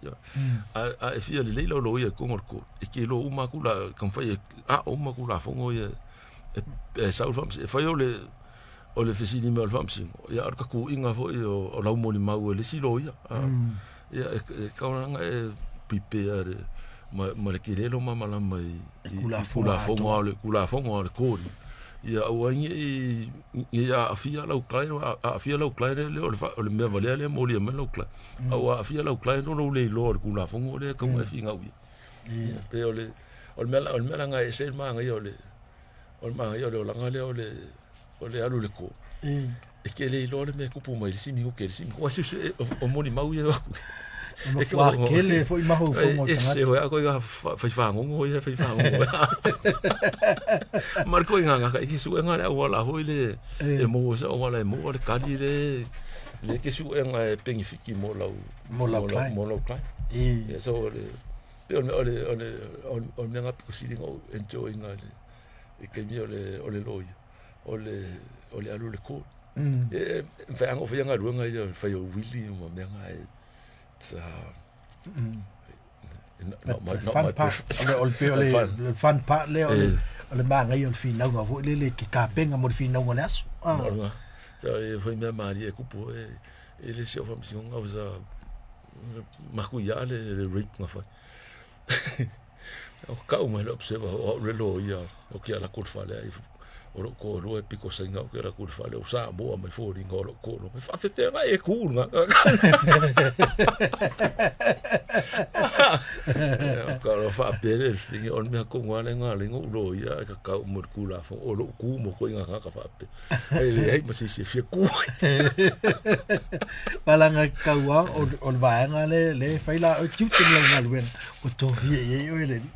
Speaker 2: A e fia lelei lau loia i totonu o le court, e te iloa uma lava e taumafai e ao uma Tulafono ia e sau i le faamasino. E fai o le fesili mai o le faamasino, ia a o le tatuiga foi o lau molimau e le isi loia. Ia e tatau lava ona e prepare ma le tele lou malamalama i Tulafono a le court. Ia aua ai ne i aafia lau client, aafia lau client lea o le mea valea lea e molia mai lau client. A ua aafia lau client o lou le iloa o le Tulafono lea e tatau ona e finau i ai. Ia pei o le mea lena e ese ai le manaia o le olaga lea o le alu i le court. E te le iloa le mea e tupu mai i le isi minute i le isi minute. Aua silasila o molimau ia e o atu.
Speaker 1: E matua tele foi mafaufauga o
Speaker 2: E ese
Speaker 1: tagata.
Speaker 2: foi a ituaiga fai fagogo ia e fai fagogo. Ma le ituaiga gata i ke suega le auala foi le e maua se auala e maua le kali le le ke suega e penefiti mo lau
Speaker 1: Mo lau client.
Speaker 2: Mo lau client. Ia so o le pei o le mea na pito sili ona ou enjoy ina i taimi o le loia o le alu i le court. E mafai lava ona ou faia galuega ia o le fai o uili ma mea na e it's not my
Speaker 1: But fun part
Speaker 2: preference.
Speaker 1: o le pei o le fun part lea o le manaia o le finauga foi lele ke tapenga mo le finauga o le aso.
Speaker 2: So e foi mea malie e kupu e le isi o faamasinoga o sa makuia le rape na fai. O kau mai le observer o au le loia o ke ala ku le fale ai o lou toalua e piko saina o ke ala ku le fale o Samoa mai foliga o lou toalua mai faafefeaga e ku luga. Ka o faapea le fini o le mea tonu lava lena le ou loia ai kakau mo le Tulafono o lou ku mo koiga tagata faapea. E leai ma se isi e fia ku ai.
Speaker 1: Malaga taua o le vaega le le fai la o tiute ma lau galuega ua tofia i ai oe le alii.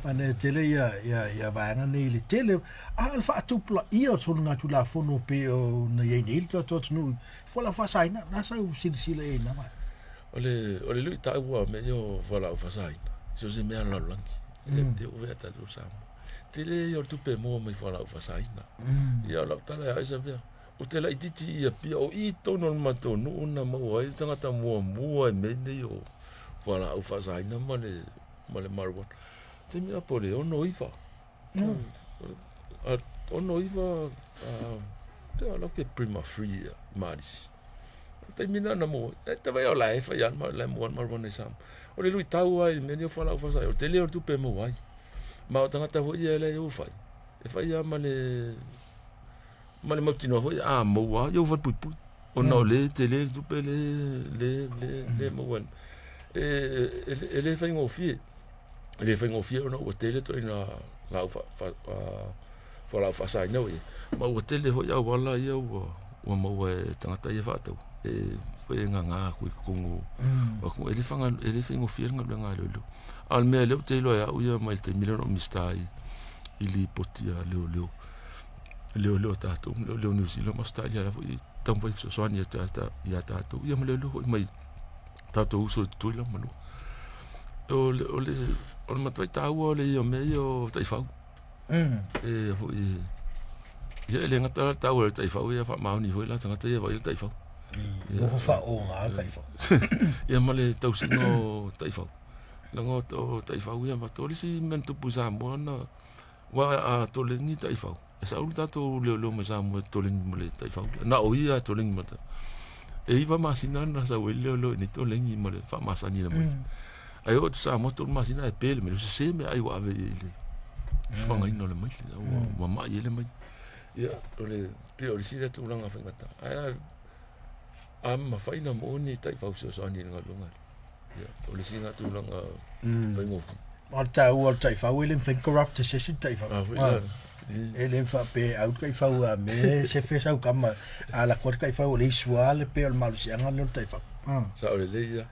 Speaker 1: Mana e tele ia ia ia vaega nei le tele a o le faatupulaia o soliga Tulafono pei ona i ai nei le tatou atunuu fualaau faasaina. O le a sau silasila i ai i lena vaega?
Speaker 2: O le luitau ua mea ia o fualaau faasaina, so o se mea lalolagi. E oo foi ia tatou Samoa. Tele ia o le tupe e maua mai fualaau faasaina. Ia o lau tala ia ai Savea, ou te laitiiti i Apia, o i tonu o le matou nuu na maua ai le tagata muamua i mea nei o fualaau faasaina ma le marijuana. Taimi la po o le 69. 69 te au ke prima free ia i Malisi. O le taimi lena na maua ai, e te vaai o la e fai lava la e maua le marijuana i Samoa. O le luitau lava i le mea nei o fualaau faasaina, o le tele o le tupe e maua ai. Ma o tagata foi ia la e o fai, e fai lava ma le mautinoa foi a maua lava ia ua falepuipui. Ona o le tele le tupe le maua ai. E le faigofie. E le faigofie ona ua tele ituaiga laau fualaau faasaina ua i ai. Ma ua tele foi auala ia ua maua e tagata ia faataua. E foi e gaga atu i totonu o atunuu. E le faigofie le galuega a leoleo. A o le mea lea ou te iloa e au ia mai le taimi lea na ou Minisita ai i lipoti a leoleo. Leoleo tatou, leoleo Niu Sila ma Ausetalia la foi e taumafai e fesoasoani ia tatou. Ia ma leoleo foi mai tatou uso i Tutuila ma Manua. O le matuai taua o le ia o mea ia o taifau. E foi ia e le gata la le taua o le taifau ia faamaoni foi la tagata ia vaai le taifau.
Speaker 1: Nofo faaoga taifau.
Speaker 2: Ia ma le tausiga o taifau. Leaga o taifau ia ma o le isi mea na tupu i Samoa na aua a toleni taifau. E sau le tatou leoleo mai Samoa e toleni ma le taifau. Na o ia a toleni ma le E 9 masina na sau ai le leoleo i nei toleni ma le faamasani le mai. Ai o atu Samoa 3 masina e pele mai. O se se mea ai ua ave i le fagaina o le maile. Ua mamai ai le maile. Ia, o le pei o le isi lea tulaga faigata. Ae a mafai na maua ni taifau fesoasoani i le galuega. Ia, o le isi lena tulaga faigofie.
Speaker 1: O le taua o le taifau e le mafai ona corrupt e se isi le taifau.
Speaker 2: Ah, foi la.
Speaker 1: E le faapea au le taifau a me se fe sau kama a la ko le taifau o le isua le pe o le malosiaga lea o le taifau.
Speaker 2: Sa o le lei ia.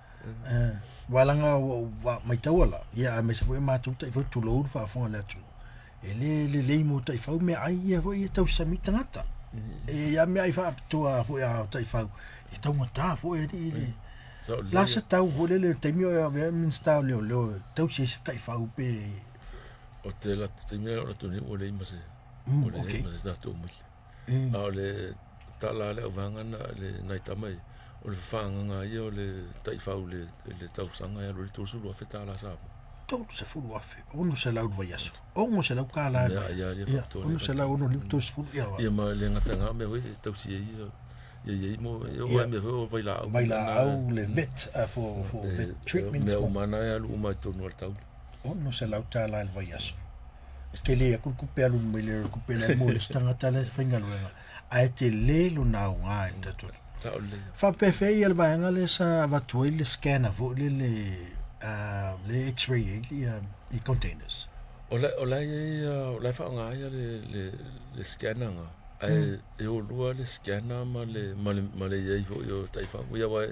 Speaker 1: Aua leaga ua ou maitaua la, ia aemaise foi o matou taifau tulou le faafofoga a le atunuu, e le lelei mo taifau meaai ia foi e tausami tagata. E i ai lava meaai faapitoa foi a taifau, e taugata foi alii le la se tau foi lele i le taimi o e avea Minisita o Leoleo e tausi ai se taifau pe
Speaker 2: O te taimi lea o le atunuu ua leai ma se ua leai ma se tatou maila. A o le tala a le auvaega na nai tama ia, o le fafaga ia o le taifau i le tausaga e alu ai le $30,000 Samoa.
Speaker 1: 30,000, 600 le vaiaso, $600 le vaiaso, 665, 30, ia.
Speaker 2: Ia ma le gata na mea foi e tausi ai ia ia mo ia mea foi o vailaau.
Speaker 1: Vailaau le vet for vet treatment.
Speaker 2: Mea uma na e alu uma i totonu o le taula.
Speaker 1: $600 le vaiaso. E tele atu le tupe alu mai le tupe la e mo le isi tagata la e faigaluega, ae tele lona aoga i le tatou
Speaker 2: Sao lelei.
Speaker 1: Faapefea ia le vaega lea sa avatu ai le scanner foi lele le x-ray ai ia i containers?
Speaker 2: O la o la e i ai o la e faaaoga ai le le le scanner na ae e o lua le scanner ma le ma le ma le i ai foi o taifau ia aua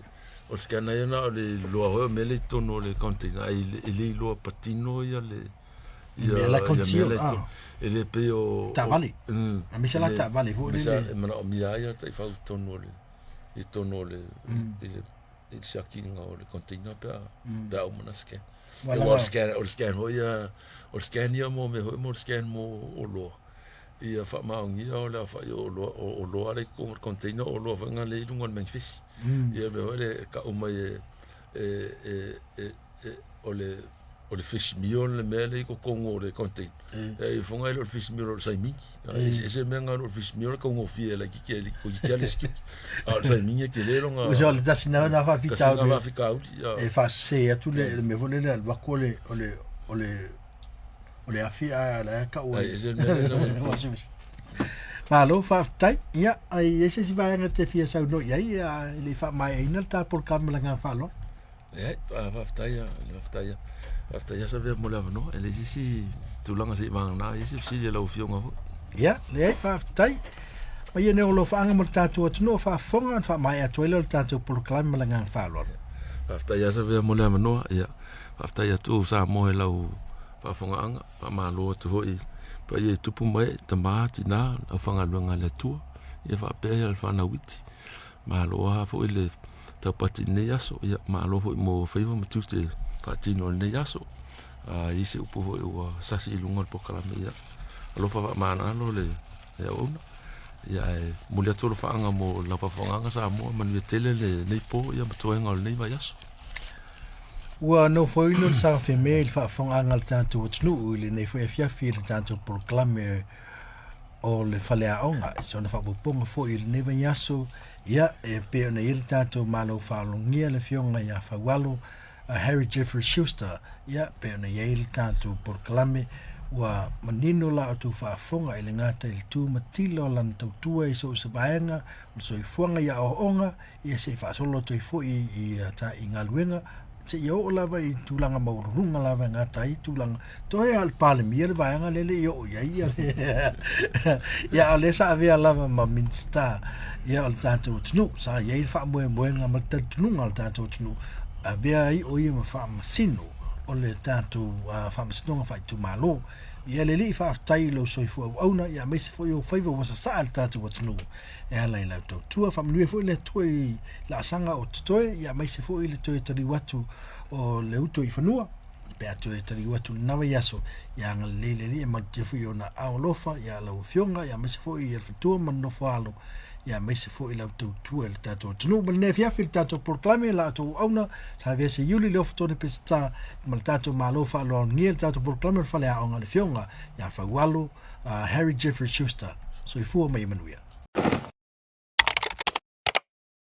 Speaker 2: o le scanner ia na o le iloa foi o mea la i totonu o le container ae e le iloa patino ia le
Speaker 1: ia mea la conceal ah.
Speaker 2: E le pei o
Speaker 1: taavale. Aemaise la taavale foi
Speaker 2: lele. E manaomia ai ia taifau i totonu o le i totonu o le i le i le siakiina o le container pe a pe a uma ona scan. Aua o le scan o le scan foi ia o le scan ia mo mea foi mo le scan mo oloa ia faamaonia o le aofai o oloa o oloa la i totonu o le container o oloa foi na lea e i luga o le manifest. Ia mea foi lea e tau mai e e e e o le o le fish meal le mea lea i totonu o le container. E i foga e le o le fish meal o le saimini. E eseese mea na o le fish meal e taugofie e laitiiti e toeitiiti lava le sikiuki. A o le saimini e tele lona
Speaker 1: O se o le tasi na na
Speaker 2: faafitauli. Tasi na faafitauli.
Speaker 1: E faasese atu le mea foi lele alu atu o le o le o le o le afi a la e tau
Speaker 2: ai. Ese le mea lea
Speaker 1: Malo faafetai. Ia, ai i ai se isi vaega e te fia saunoa i ai e le i faamaeaina le ta polokalame ma le agaga faaaloalo.
Speaker 2: Leai, faafetai a, faafetai a, faafetai a Savea mo le avanoa. E leai se isi tulaga se i vagana ai se fesili a lau Afioga foi.
Speaker 1: Ia, leai, faafetai. Ma ia nei o alofaaga mo le tatou atunuu o faafofoga ona faamaea atu ai lea o le tatou polokalame ma le agaga faaaloalo.
Speaker 2: Faafetai a Savea mo le avanoa. Ia, faafetai atu Samoa i lau faafofogaaga. Faamalo atu foi i paia i tupu ma ee, tama, tina, le aufaigaluega a le Atua, ia faapea le fanau iti. Malo lava foi le taupati i lenei aso, ia malo foi mo faiva ma tiute faatino i lenei aso. A i ai se upu foi ua sasi i luga o le polokalame, ia alofa faamagalo le auauna. Ia ae momoli atu alofaaga mo lau faafofogaaga Samoa, manuia tele lenei po ia ma toega o lenei vaiaso.
Speaker 1: Ua nofoilo le sagafeme i le faafofogaaga a le tatou atunuu i lenei foi afiafi i le tatou polokalame o le faleaoga i sona faaopoopoga foi i lenei vaiaso ia e pei ona i ai le tatou malo faalogia le afioga ia Faualo Harry Jeffrey Schuster ia pei ona i ai le tatou polokalame ua manino la outou faafofoga i le gata i le tu matila o lana tautua i so o se vaega o le soifuaga i aoaoga ia se i faasolo atu ai foi i, ta, i galuega seia oo lava i tulaga maualuluga lava e gata ai tulaga toe a le Palemia le vaega lea le i oo i ai ia ia a o lea sa avea lava ma Minista ia o le tatou atunuu sa i ai le faamoemoega ma le talitonuga o le tatou atunuu avea ai o ia ma faamasino o le tatou faamasinoga faaitumalo ia le alii faafetai i lou soifua auauna ia aemaise foi ou faiva ua sasaa le tatou atunuu e ala i lau tautua. Faamanuia foi le Atua i laasaga o totoe, ia aemaise foi le toe taliu atu o le uto i fanua, pe a toe taliu atu i lena vaiaso, ia agalelei le Alii e malutia foi i ona aao alofa ia lau Afioga, ia aemaise foi ia le faletua ma le nofo alo, ia aemaise foi lau tautua i le tatou atunuu. Ma lenei afiafi i le tatou polokalame, la outou auauna, sa avea se Iuli, Leofa Tone Peseta, ma le tatou Malo faaaloalogia le tatou polokalame o le faleaoga a le Afioga ia Faualo Harry Jeffrey Schuster. Soifua ma ia manuia.